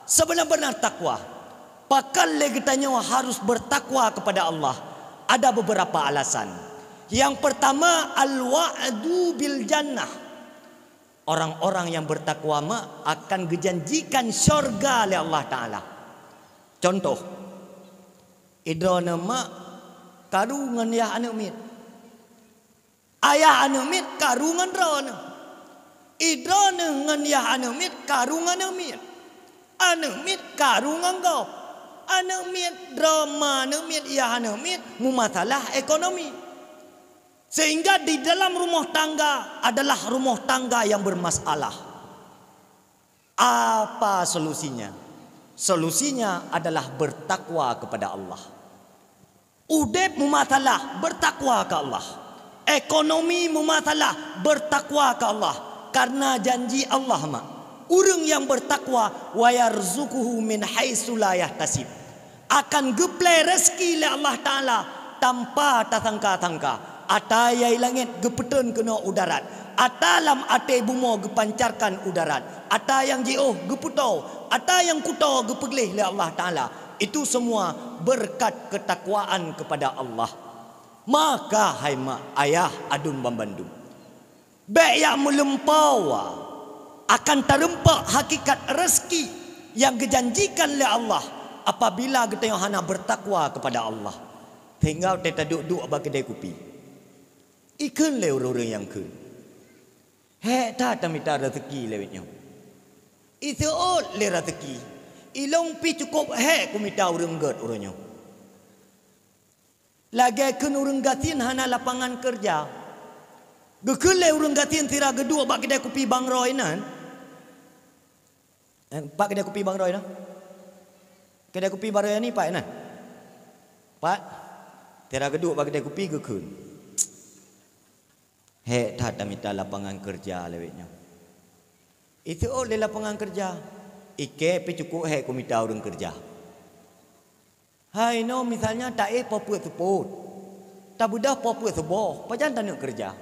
sebenar-benar takwa. Pakon lé geutanyoe harus bertakwa kepada Allah? Ada beberapa alasan. Yang pertama, al-wa'du bil jannah. Orang-orang yang bertakwa mak akan geujanjikan syurga lé Allah Taala. Contoh, idroeneuh mak karu ngon yah aneuëk miet. Ayah aneuëk miet karu ngon droeneuh. Idroeneuh ngon yah aneuëk miet karu ngon aneuëk miet. Aneuëk miet karu ngon gob. Aneuëk miet, droe ma aneuëk miet, yah aneuëk miet, meumasalah ekonomi. Sehingga di dalam rumah tangga adalah rumah tangga yang bermasalah. Apa solusinya? Solusinya adalah bertakwa kepada Allah. Udeb meumasalah, bertakwa ke Allah. Ekonomi meumasalah, bertakwa ke Allah. Karena janji Allah mak, ureuëng yang bertakwa, wa yarzuquhu min haitsu la yahtasib, akan geuplé rezeki lé Allah Taala tanpa tasangka-sangka. Ata nyang di langét geupeutreun keunoe u darat, ata lam até bumoe geupancarkan u darat, ata nyang jiôh geupeutoe, ata nyang kutoe geupeugleh lé Allah Taala. Itu semua berkat ketakwaan kepada Allah. Maka hai mak, ayah, aduen banmandum, bék jak meulumpoe akan tarumpok hakikat rezeki nyang geujanjikan lé Allah apabila geutanyoe hana bertakwa kepada Allah. Sehingga watée taduek-duek bak keudée kupi, ikheun lé ureuëng-ureuëng nyang kheun, "Hék that tamita rezeki lawét nyoe." Iseuôt lé rezeki, "Ilong pih cukôp hék kumita ureuëng gét uroe nyoe." Lagée kheun ureuëng gasien hana lapangan keureuja. Geukheun lé ureuëng gasien sira geuduek bak keudée kupi Bang Roy nan. Eh, pat keudée kupi Bang Roy nan? Keudée kupi Bang Roy ni pat nan? Pat. Sira geuduek bak keudée kupi geukheun, "Hék that tamita lapangan keureuja lawét nyoe." Iseuôt lé lapangan keureuja, "Ikée pih cukôp hék kumita ureuëng keureuja." Hai nyoe misalnya taéh po peuet seupôt, tabeudôh po peuet seuboh, pajan taneuk keureuja?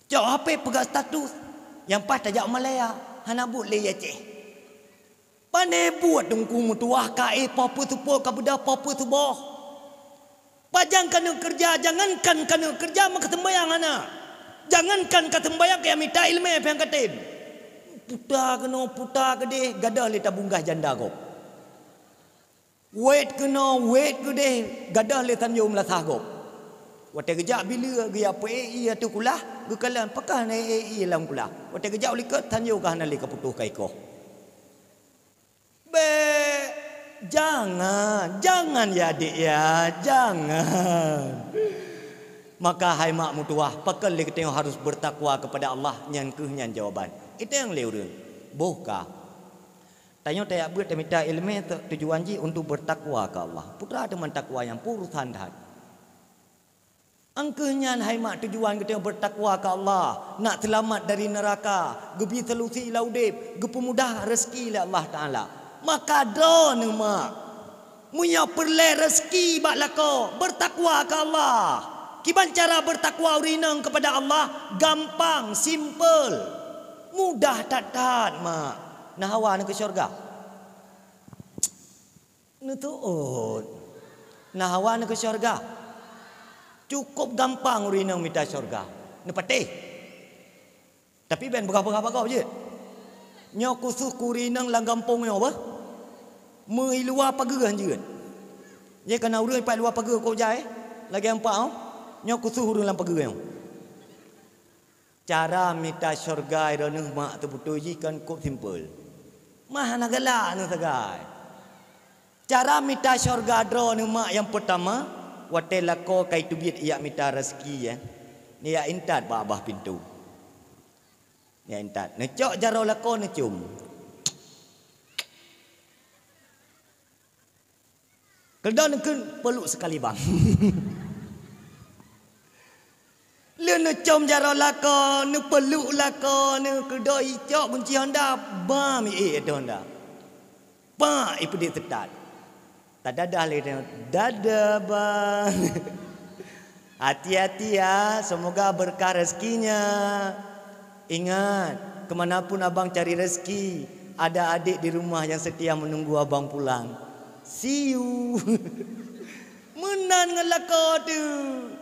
Cok hapé peugah status, nyang paih tajak Malaya, hana buet lé i Aceh. Pané buet Teungku meutuwah kaéh po peuet seupôt kabeudôh po peuet seuboh. Pajan kaneuk keureuja, jangankan kaneuk keureuja meukaseumbayang hana. Jangankan kaseumbayang kaya mita iéleumé péng katem. Puta keunoe, puta keudeh, gadôh lé tabunggaih janda gob. Wét keunoe, wét keudeh, gadôh lé tanyoe meulasah gob. Watée geujak bileue geujak peuék ié ateueh kulah, geukalon pakon na ék ié lam kulah. Watée geujak u likot tanyoe ka hana lé kaputôh kaikoh. Bék, jangan, jangan ya adik ya, jangan. Maka hai mak meutuwah, pakon lé geutanyoe harus bertakwa kepada Allah, nyan kheueh nyan jawaban. Itang lé ureuëng, boh ka. Tanyoe tajak beuet tamita iéleumé tu-, tujuan jih untuk bertakwa ke Allah. Putra teuma takwa nyang peurusan that. Angkeuh nyan hai mak tujuan geutanyoe bertakwa ke Allah, nak seulamat dari neuraka, geubri solusi lam udeb, geupeumudah rezeki lé Allah Taala. Maka droeneuh mak, meunyoe peureulée rezeki bak lakoe, bertakwa ke Allah. Kiban cara bertakwa ureuëng inong kepada Allah? Gampang, simple. Mudah that-that mak. Na hawa neuh keu syurga? Neuteuôt. Na hawa neuh keu syurga? Cukôp gampang ureuëng inong mita syurga. Neupatéh. Tapi bék peugah-peugah bak gob jeuet. Nyoe khusos keu ureuëng inong lam gampông nyoe beh. Meu i luwa pageue jeuet. Jih kana ureuëng pat luwa pageue kok jai, lagée ampak oh. Nyoe khusos ureuëng lam pageue nyoe. Cara mita syurga droeneuh mak teubeutôi jih kan kok simple. Mah hana galak neuh sagai. Cara mita syurga droeneuh mak nyang peurtama, watée lakoe ka iteubiet jak mita raseuki, ya. Neujak intat bak babah pintoe. Neujak intat. Neucok jaroe lakoe neucom. Keudroe neukheun peuluk sekali bang. Lheueh neucom jaroe lakoe, neupeuluk lakoe, neukeudroe icok gunci honda, bam iék ateueh honda. Pak ipeudeh teutat. Tadadah lé nyoe, "Dadah bang." Hati-hati ya, semoga berkah rezekinya. Ingat, kemanapun abang cari rezeki, ada adik di rumah yang setia menunggu abang pulang. See you. Meunan ngon lakoe teuh.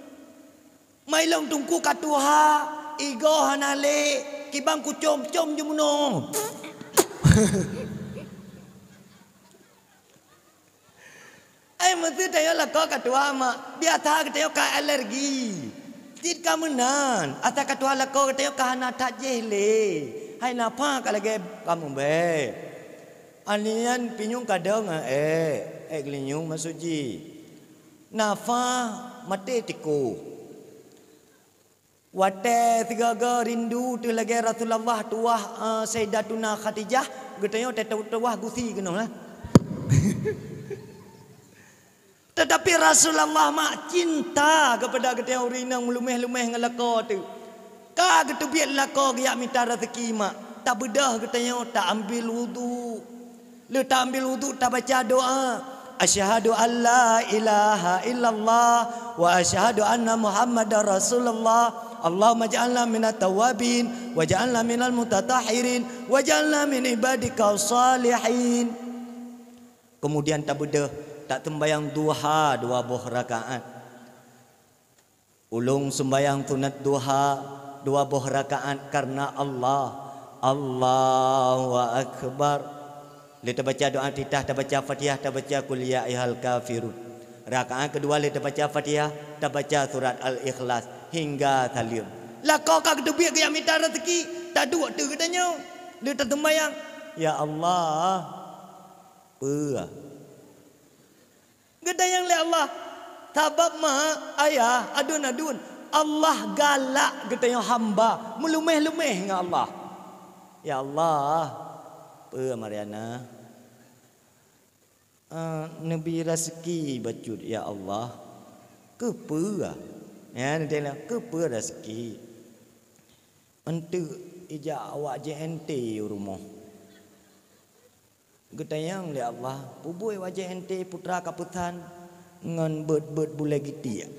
Mai lôn teungku ka tuha, igoe hana lé, kibang kucom-com jumeunoe. Ai meuseuti tanyoe lakoe ka tuha mak, biasa geutanyoe ka alergi. Cit ka meunan, asa ka tuha lakoe geutanyoe ka hana that jéh lé. Hai nafah ka lagée kamoe bée. Anian pinyueng kadang ék, ék geulinyueng maksud jih. Nafah maté tikoh. Watée sigoe-goe rindu teuh lagée Rasulullah tuwah, eh, Sayyidatuna Khadijah, geutanyoe teutuwah gusi keunoe lah. Tetapi Rasulullah mak cinta kepada geutanyoe ureuëng inong meuluméh-luméh ngon lakoe teuh. Ka geuteubiet lakoe geujak mita raseuki mak, tabeudôh geutanyoe ta ambil wudhu. Lheueh ta ambil wudhu, tabaca doa, "Asyhadu an la ilaha illallah wa asyhadu anna Muhammadar Rasulullah. Allahumma ja'alna minat tawwabin wa ja'alna minal mutatahhirin wa ja'alna min ibadika salihin." Kemudian tabeudôh, taseumbayang duha dua boh rakaat. Ulôn seumbayang sunat duha dua boh rakaat karna Allah. Allahu Akbar. Lheueh tabaca doa iftitah, tabaca Fatihah, tabaca Qul ya ayyuhal kafirun. Rakaat keudua lheueh tabaca Fatihah, tabaca surat Al-Ikhlas hingga saleuem. Lakoe ka geuteubiet geujak mita raseuki, taduek teuh geutanyoe. Lheueh taseumbayang, "Ya Allah, peue?" Geutanyong lé Allah, sabab mak, ayah, aduen-aduen, Allah galak geutanyoe hamba meuluméh-luméh ngon Allah. "Ya Allah, peue Mariana? Eh, neubi raseuki bacut, ya Allah." "Keupeue?" Ya, neutanyong, "Keupeue raseuki?" "Eunteuk ijak awak J N T u rumoh." Geutanyong lé Allah, "Peue buet wajéh ente putra ka peusan ngon beuet-beuet bulée gitiek?"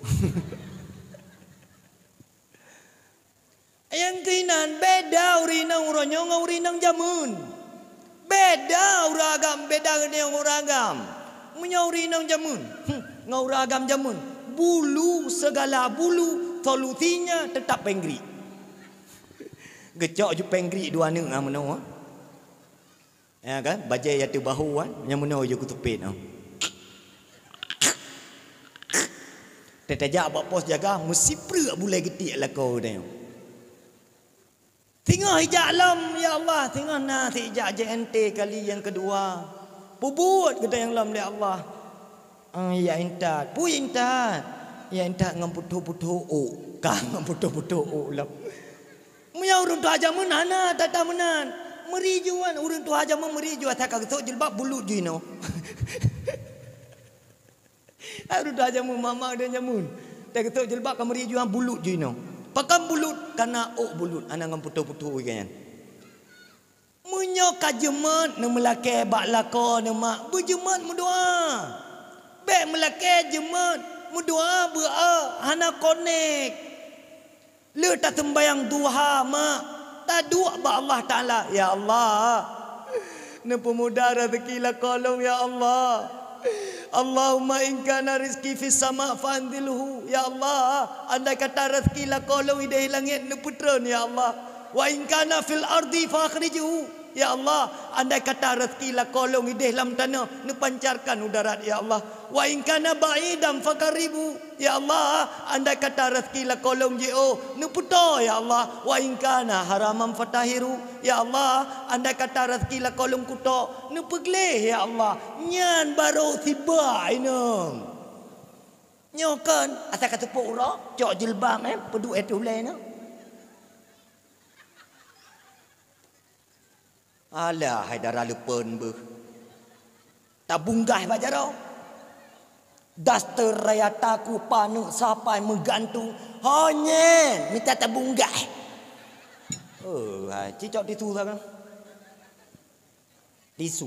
Nyang keuinan, beda ureuëng inong uroe nyoe ngon ureuëng inong jameun. Beda ureuëng agam, beda geutanyoe ngon ureuëng agam. Meunyoe ureuëng inong jameun, hmm, ngon ureuëng agam jameun, bulu, segala bulu, solusinya tetap péng griek. Geucok ju péng griek dua neuk, ah, meunoe. Ya kan? Bajée ya teubahu kan? Nyang meunoe ju kutupet, oh. Teutajak bak pos jaga, meusipreuk bulée gitiek lakoe geutanyoe. Singoh ijak lom, ya Allah, singoh na si ijak J N T kali nyang keudua. Peue buet geutanyoe lom lé Allah? Ah, ya intat. Peue intat? Ya intat ngon putôh-putôh ôk. Ka ngon putôh-putôh ôk lom. Meunyoe ureuëng tuha jameun hana tata meunan. Meuri ju wan, ureuëng tuha jameun meuri ju, asai ka geusok jilbab bulut ju inoe. Ureuëng tuha jameun, mama dan jameun. Asai geusok jilbab ka meuri ju, ha, bulut ju inoe. Pakon bulut? Kana ôk bulut, hana ngon putôh-putôh ié nyan. Meunyoe ka jeumat neumeulakée bak lakoe neuh mak, beujeumat meudoa. Bék meulakée jeumat, meudoa beu-e, hana konek. Lheueh taseumbayang duha mak, taduek bak Allah Taala, "Ya Allah, neupeumudah raseuki lakoe lôn, ya Allah. Allahumma in kana rizqi fis sama' fa anzilhu." Ya Allah, andai kata raseuki lakoe lôn idéh langét, neupeutreun, ya Allah. "Wa in kana fil ardi fa akhrijhu." Ya Allah, andai kata raseuki lakoe lôn idéh lam tanoh, neupancarkan u darat, ya Allah. "Wa in kana ba'idan fa qarribhu." Ya Allah, andai kata raseuki lakoe lôn jiôh, neupeutoe, ya Allah. "Wa in kana haraman fa tahhirhu." Ya Allah, andai kata raseuki lakoe lôn kutok, neupeugleh, ya Allah. Nyan barô sibak inong. Nyoe kon, asai ka teupeue uroe, cok jilbab, eh, peuduek ateueh ulée nyoe. Alah, hai dara leupeuen beuh. Tabunggah bak jaroe. Daster raya taku paneuk sapai meugantung. Ho nyan mita tabunggah. Oh, hai, cicok tisu saga. Tisu.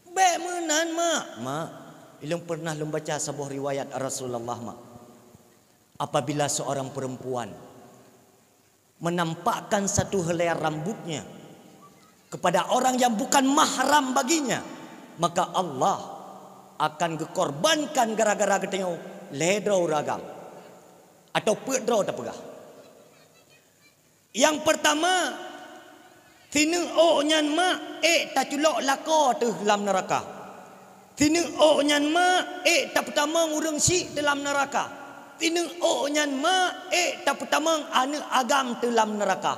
Bék meunan, Mak. Mak, ilong pernah lôn baca saboh riwayat Rasulullah, Mak. Apabila seorang perempuan menampakkan satu helai rambutnya kepada orang yang bukan mahram baginya, maka Allah akan geukorbankan gara-gara geutanyoe lhèe droe ureueng agam, atau peuet droe tapeugah. Nyang peurtama, sineuk ôk nyan mak ék taculok lakoe teuh lam neuraka. Sineuk ôk nyan mak ék tapeutamong ureueng syiek teuh lam neuraka. Sineuk ôk nyan mak ék tapeutamong aneuëk agam teuh lam neuraka.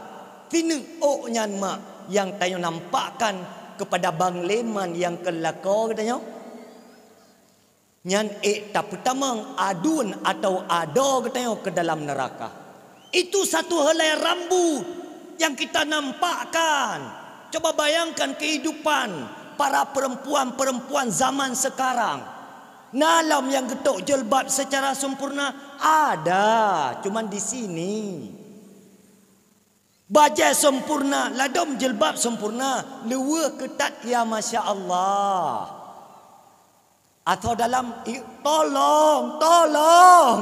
Sineuk ôk nyan mak nyang tanyoe nampakkan keupada bang leman nyang keu lakoe geutanyoe. Nyan ék tapeutamong aduen atawa adoe geutanyoe keu dalam neuraka. Itu satu helai rambut nyang kita nampakkan. Coba bayangkan kehidupan para perempuan-perempuan zaman sekarang. Na lom nyang geutok jilbab secara sempurna? Ada, cuman di sini. Bajée sempurna, ladôm jilbab sempurna, leuweuh keutat, ya masya Allah. Atau dalam, i-, tolong, tolong.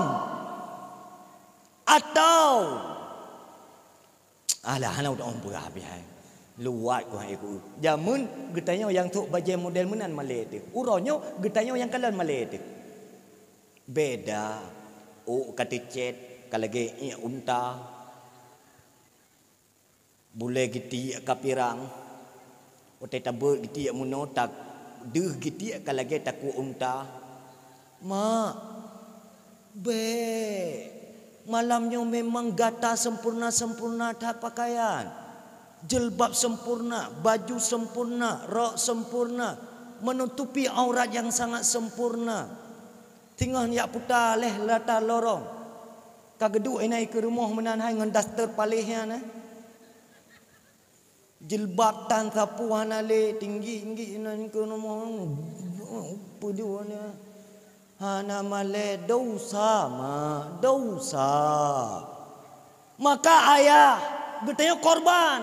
Atau, alah, hana udang peugah bihai. Luwat ku hai ku. Jameun geutanyoe nyang trok bajée model meunan malée teuh. Uroe nyoe geutanyoe nyang kalon malée teuh. Beda. Ôk ka teucét, ka lagée iék unta. Bulée geutiek ka pirang, watée tabeuet geutiek meunoe, ta-, deuh geutiek ka lagée takue unta. Mak, bék, malam nyoe memang gata sempurna-sempurna that pakaian. Jilbab sempurna, baju sempurna, rok sempurna, menutupi aurat yang sangat sempurna. Singoh jak puta lhée latar lorong. Ka geuduek inan keu rumoh meunan hai ngon daster paléh nyan, eh. Jilbab tan sapeue hana lé, tinggi-tinggi inan keu rumoh. Peue dua ni? Hana malée, dosa, mak, dosa. Maka ayah geutanyoe korban.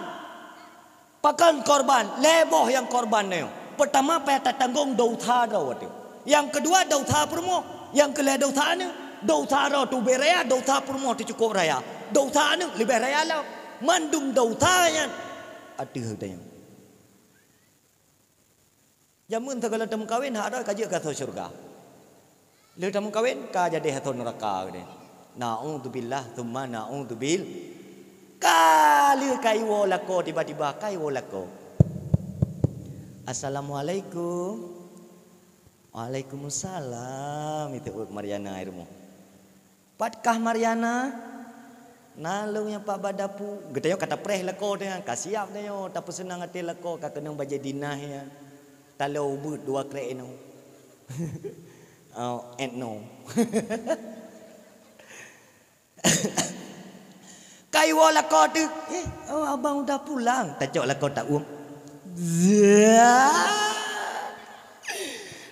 Pakon korban? Lhée boh nyang korban nyoe. Peurtama payah tatanggong dosa droe teuh. Nyang keudua dosa peurumoh. Nyang keulhée dosa aneuëk. Dosa droe teubiet raya, dosa peurumoh teuh cukôp raya. Dosa aneuëk leubeh raya lom. Mandum dosa nyan ateueh geutanyoe. Jameun sigohlom tameukawen, hak droe ka jeuet keu asoe syeuruga. Lheueh tameukawen, ka jadi asoe neuraka geude. Naudzubillah, tsumma naudzubil-, ka lheueh ka iwoe lakoe, tiba-tiba ka iwoe lakoe. "Assalamualaikum." "Waalaikumsalam," itu Mariana i rumoh. "Pat kah Mariana?" "Na lôn nyoe Pak bak dapu." Geutanyoe ka tapreh lakoe teuh nyan, ka siap tanyoe, tapeuseunang até lakoe, ka keunong bajée dinah nyan. Talo ubeut dua krek inoe. Oh, etno. Ka iwoe lakoe teuh, "Eh, oh, abang udah pulang." Tacok lakoe ta-uem. Zaa.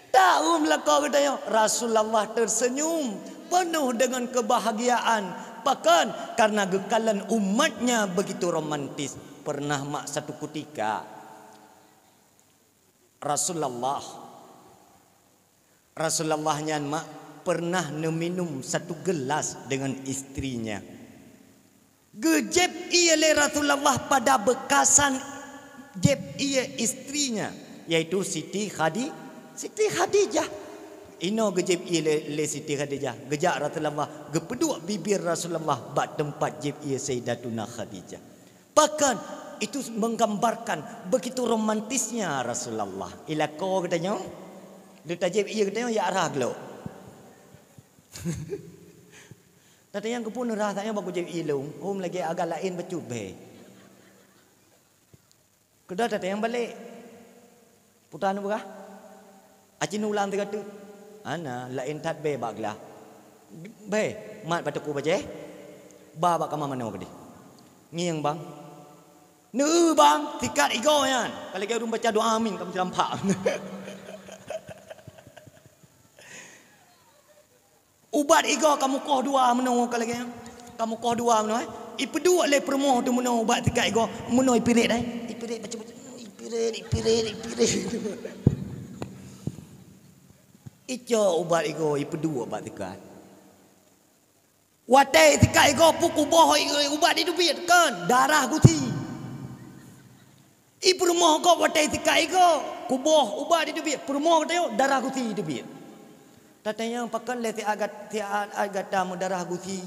Ta-uem lakoe geutanyoe, Rasulullah tersenyum penuh dengan kebahagiaan. Pakon? Karena geukalon umatnya begitu romantis. Pernah mak satu ketika Rasulullah, Rasulullah nyan mak pernah neuminum satu gelas dengan istrinya. Geujép ié lé Rasulullah pada beukasan jép ié istrinya, yaitu Siti Khadi-, Siti Khadijah. Inoe geujép ié lé, lé Siti Khadijah. Geujak Rasulullah geupeuduek bibir Rasulullah bak teumpat jép ié Sayyidatuna Khadijah. Pakon? Itu menggambarkan begitu romantisnya Rasulullah. I lakoe geutanyoe, lheueh tajép ié geutanyoe, jak rhah glok. Tatanyong keupeue neurhah, tanyoe bak kujép ié lôn, hom lagée agak laén bacut bhée. Keudroe tatanyong balek. Peue tan neupeugah? Aci neuulang sigoe teuk. Hana, laén that bée bak glah. Bée, mat bak teungku bajée. Ba bak kama manoe keudeh. Ngieng bang. Neu bang, sikat igoe nyan. Ka lagée ureuëng baca doa amin, ka meuceurampak. Ubat igoe kamoe koh dua meunoe ka lagée nyan. Kamoe koh dua meunoe, eh. Ipeuduek lé peurumoh teuh meunoe ubat sikat igoe, meunoe ipirit, eh. Ipirit bacut-bacut, ipirit, ipirit, ipirit. Icok ubat igoe, ipeuduek ubat sikat. Watèe sikat igoe peue kuboh i-, ubat di teubiet, kon, darah gusi. I peurumoh gob watèe sikat igoe, kuboh ubat di teubiet, peurumoh geutanyoe darah gusi di teubiet. Tatanyong pakon lé siat gat-, siat gata meudarah gusi?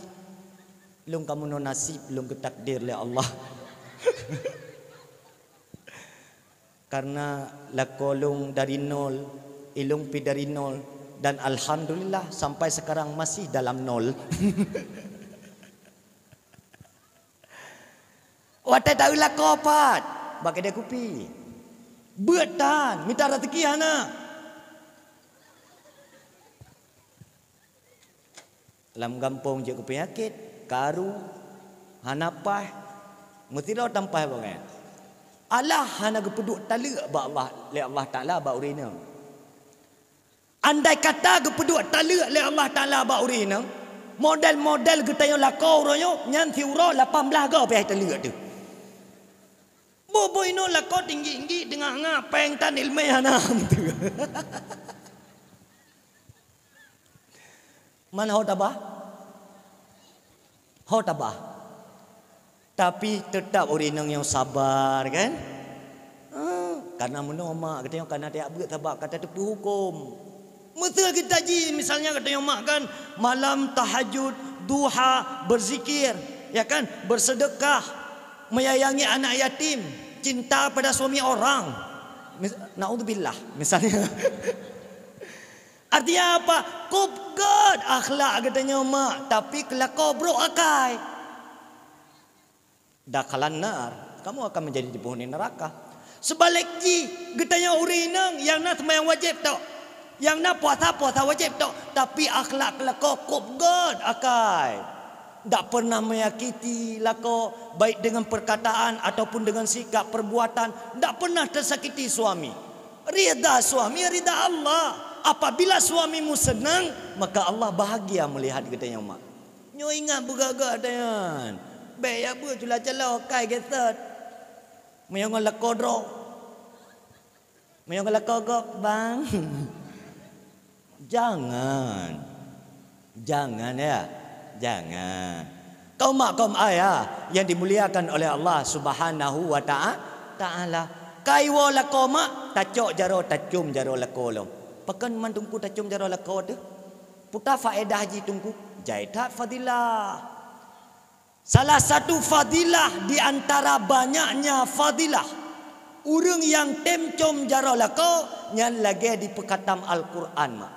Lôn ka meunoe nasib lôn geutakdir lé Allah. Karena lakoe lôn dari nol, ilôn pi dari nol, dan alhamdulillah sampai sekarang masih dalam nol. Watèe taeu lakoe pat, bak keudè kupi. Beuet tan, mita raseuki hana. Lam gampông jeuet keu peunyakét, karu, hana paih, meusidroe tampaih bangai. Allah hana geupeuduek taleuek bak Allah, lé Allah Taala bak ureueng inong. Andai kata geupeuduek taleuek lé Allah Taala bak ureueng inong, model-model geutanyoe lakoe uroe nyoe nyan siuroe lapan blaih goe payah taleuek teuh. Boh-boh inong lakoe tinggi-tinggi, teungoh-ngoh péng tan ileumèe hana. Man ho tabah? Ho tabah. Tapi teutap ureueng inong nyang sabar, kan? Ah, karena meunoe mak geutanyoe kana tajak beuet sabab ka tateupeue huköm. Miseu kita ji, misalnya geutanyoe mak kan, malam tahajud, duha, berzikir, ya kan? Bersedekah, menyayangi anak yatim, cinta pada suami orang. Mis-, naudzubillah, misalnya. Artinya apa? Kop göt akhlak geutanyoe mak, tapi keu lakoe brok akai. Dakhalan nar, kamu akan menjadi di penghuni neraka. Seubalek jih, geutanyoe ureueng inong nyang na seumayang wajéb tok, nyang na puasa, puasa wajéb tok, tapi akhlak keu lakoe kop göt akai. Ndak pernah menyakiti lakoe, baik dengan perkataan ataupun dengan sikap perbuatan. Ndak pernah tersakiti suami. Ridha suami, ridha Allah. Apabila suamimu senang, maka Allah bahagia melihat geutanyoe mak. Nyoe ingat beugöt-göt nyan. Bèk jak beuet cula-calo kai gét sot. Meunyoe ngon lakoe droe. Meunyoe ngon lakoe gob, bang. Jangan. Jangan, ya. Jangan. Kaum mak, kaum ayah yang dimuliakan oleh Allah Subhanahu wa ta'a-, taala. Kaiwoe lakoe mak, tacok jaroe, tacom jaroe lakoe lom. Pakon man teungku tacom jaroe lakoe teuh? Peue ta faedah jih teungku? Jai that fadilah. Salah satu fadilah di antara banyaknya fadilah, ureueng nyang tem com jaroe lakoe nyan lagèe dipeukhatam Al-Qur'an mak.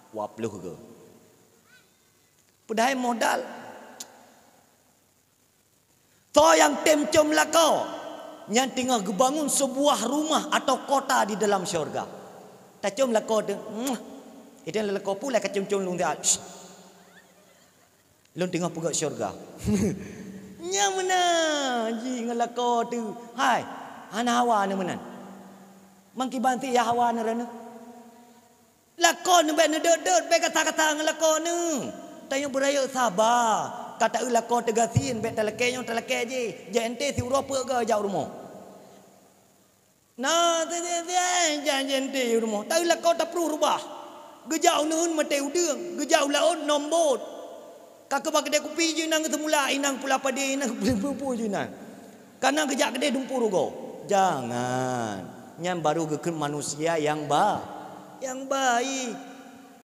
Dua ploh goe. Padahai modal. Soe nyang tem com lakoe, nyan teungoh geubangun sebuah rumah atau kota di dalam syurga. Tacom lakoe teuh, muah. Itu lakoe pula kacom-com lôn siat. Shh. Lôn teungoh peugöt syurga. Nyan meunan jih ngon lakoe teuh. Hai, hana hawa neuh meunan. Mangkiban ti ya hawa neuh ranuh. Lakoe neuh bèk neudeuet-deuet, bèk gata-gata ngon lakoe neuh. Tanyoe beurayeuk saba. Ka taeu lakoe teugasien, bèk talakèe nyoe talakèe jéh. J N T siuroe peuet goe jak u rumoh. Na, ti-, ti-, ti-, j-, j-, j-, di rumoh. Taeu lakoe tapruh rubah. Geujak uneuen maté udeueng, geujak u laôt nom bot. Ka keuba keudè kupi jih nang seumula, inang pula padé, inang peue-peue jih nang. Kana geujak keudè dumpu rugoe. Jangan. Nyan baru geukheun manusia nyang ba-, nyang baik.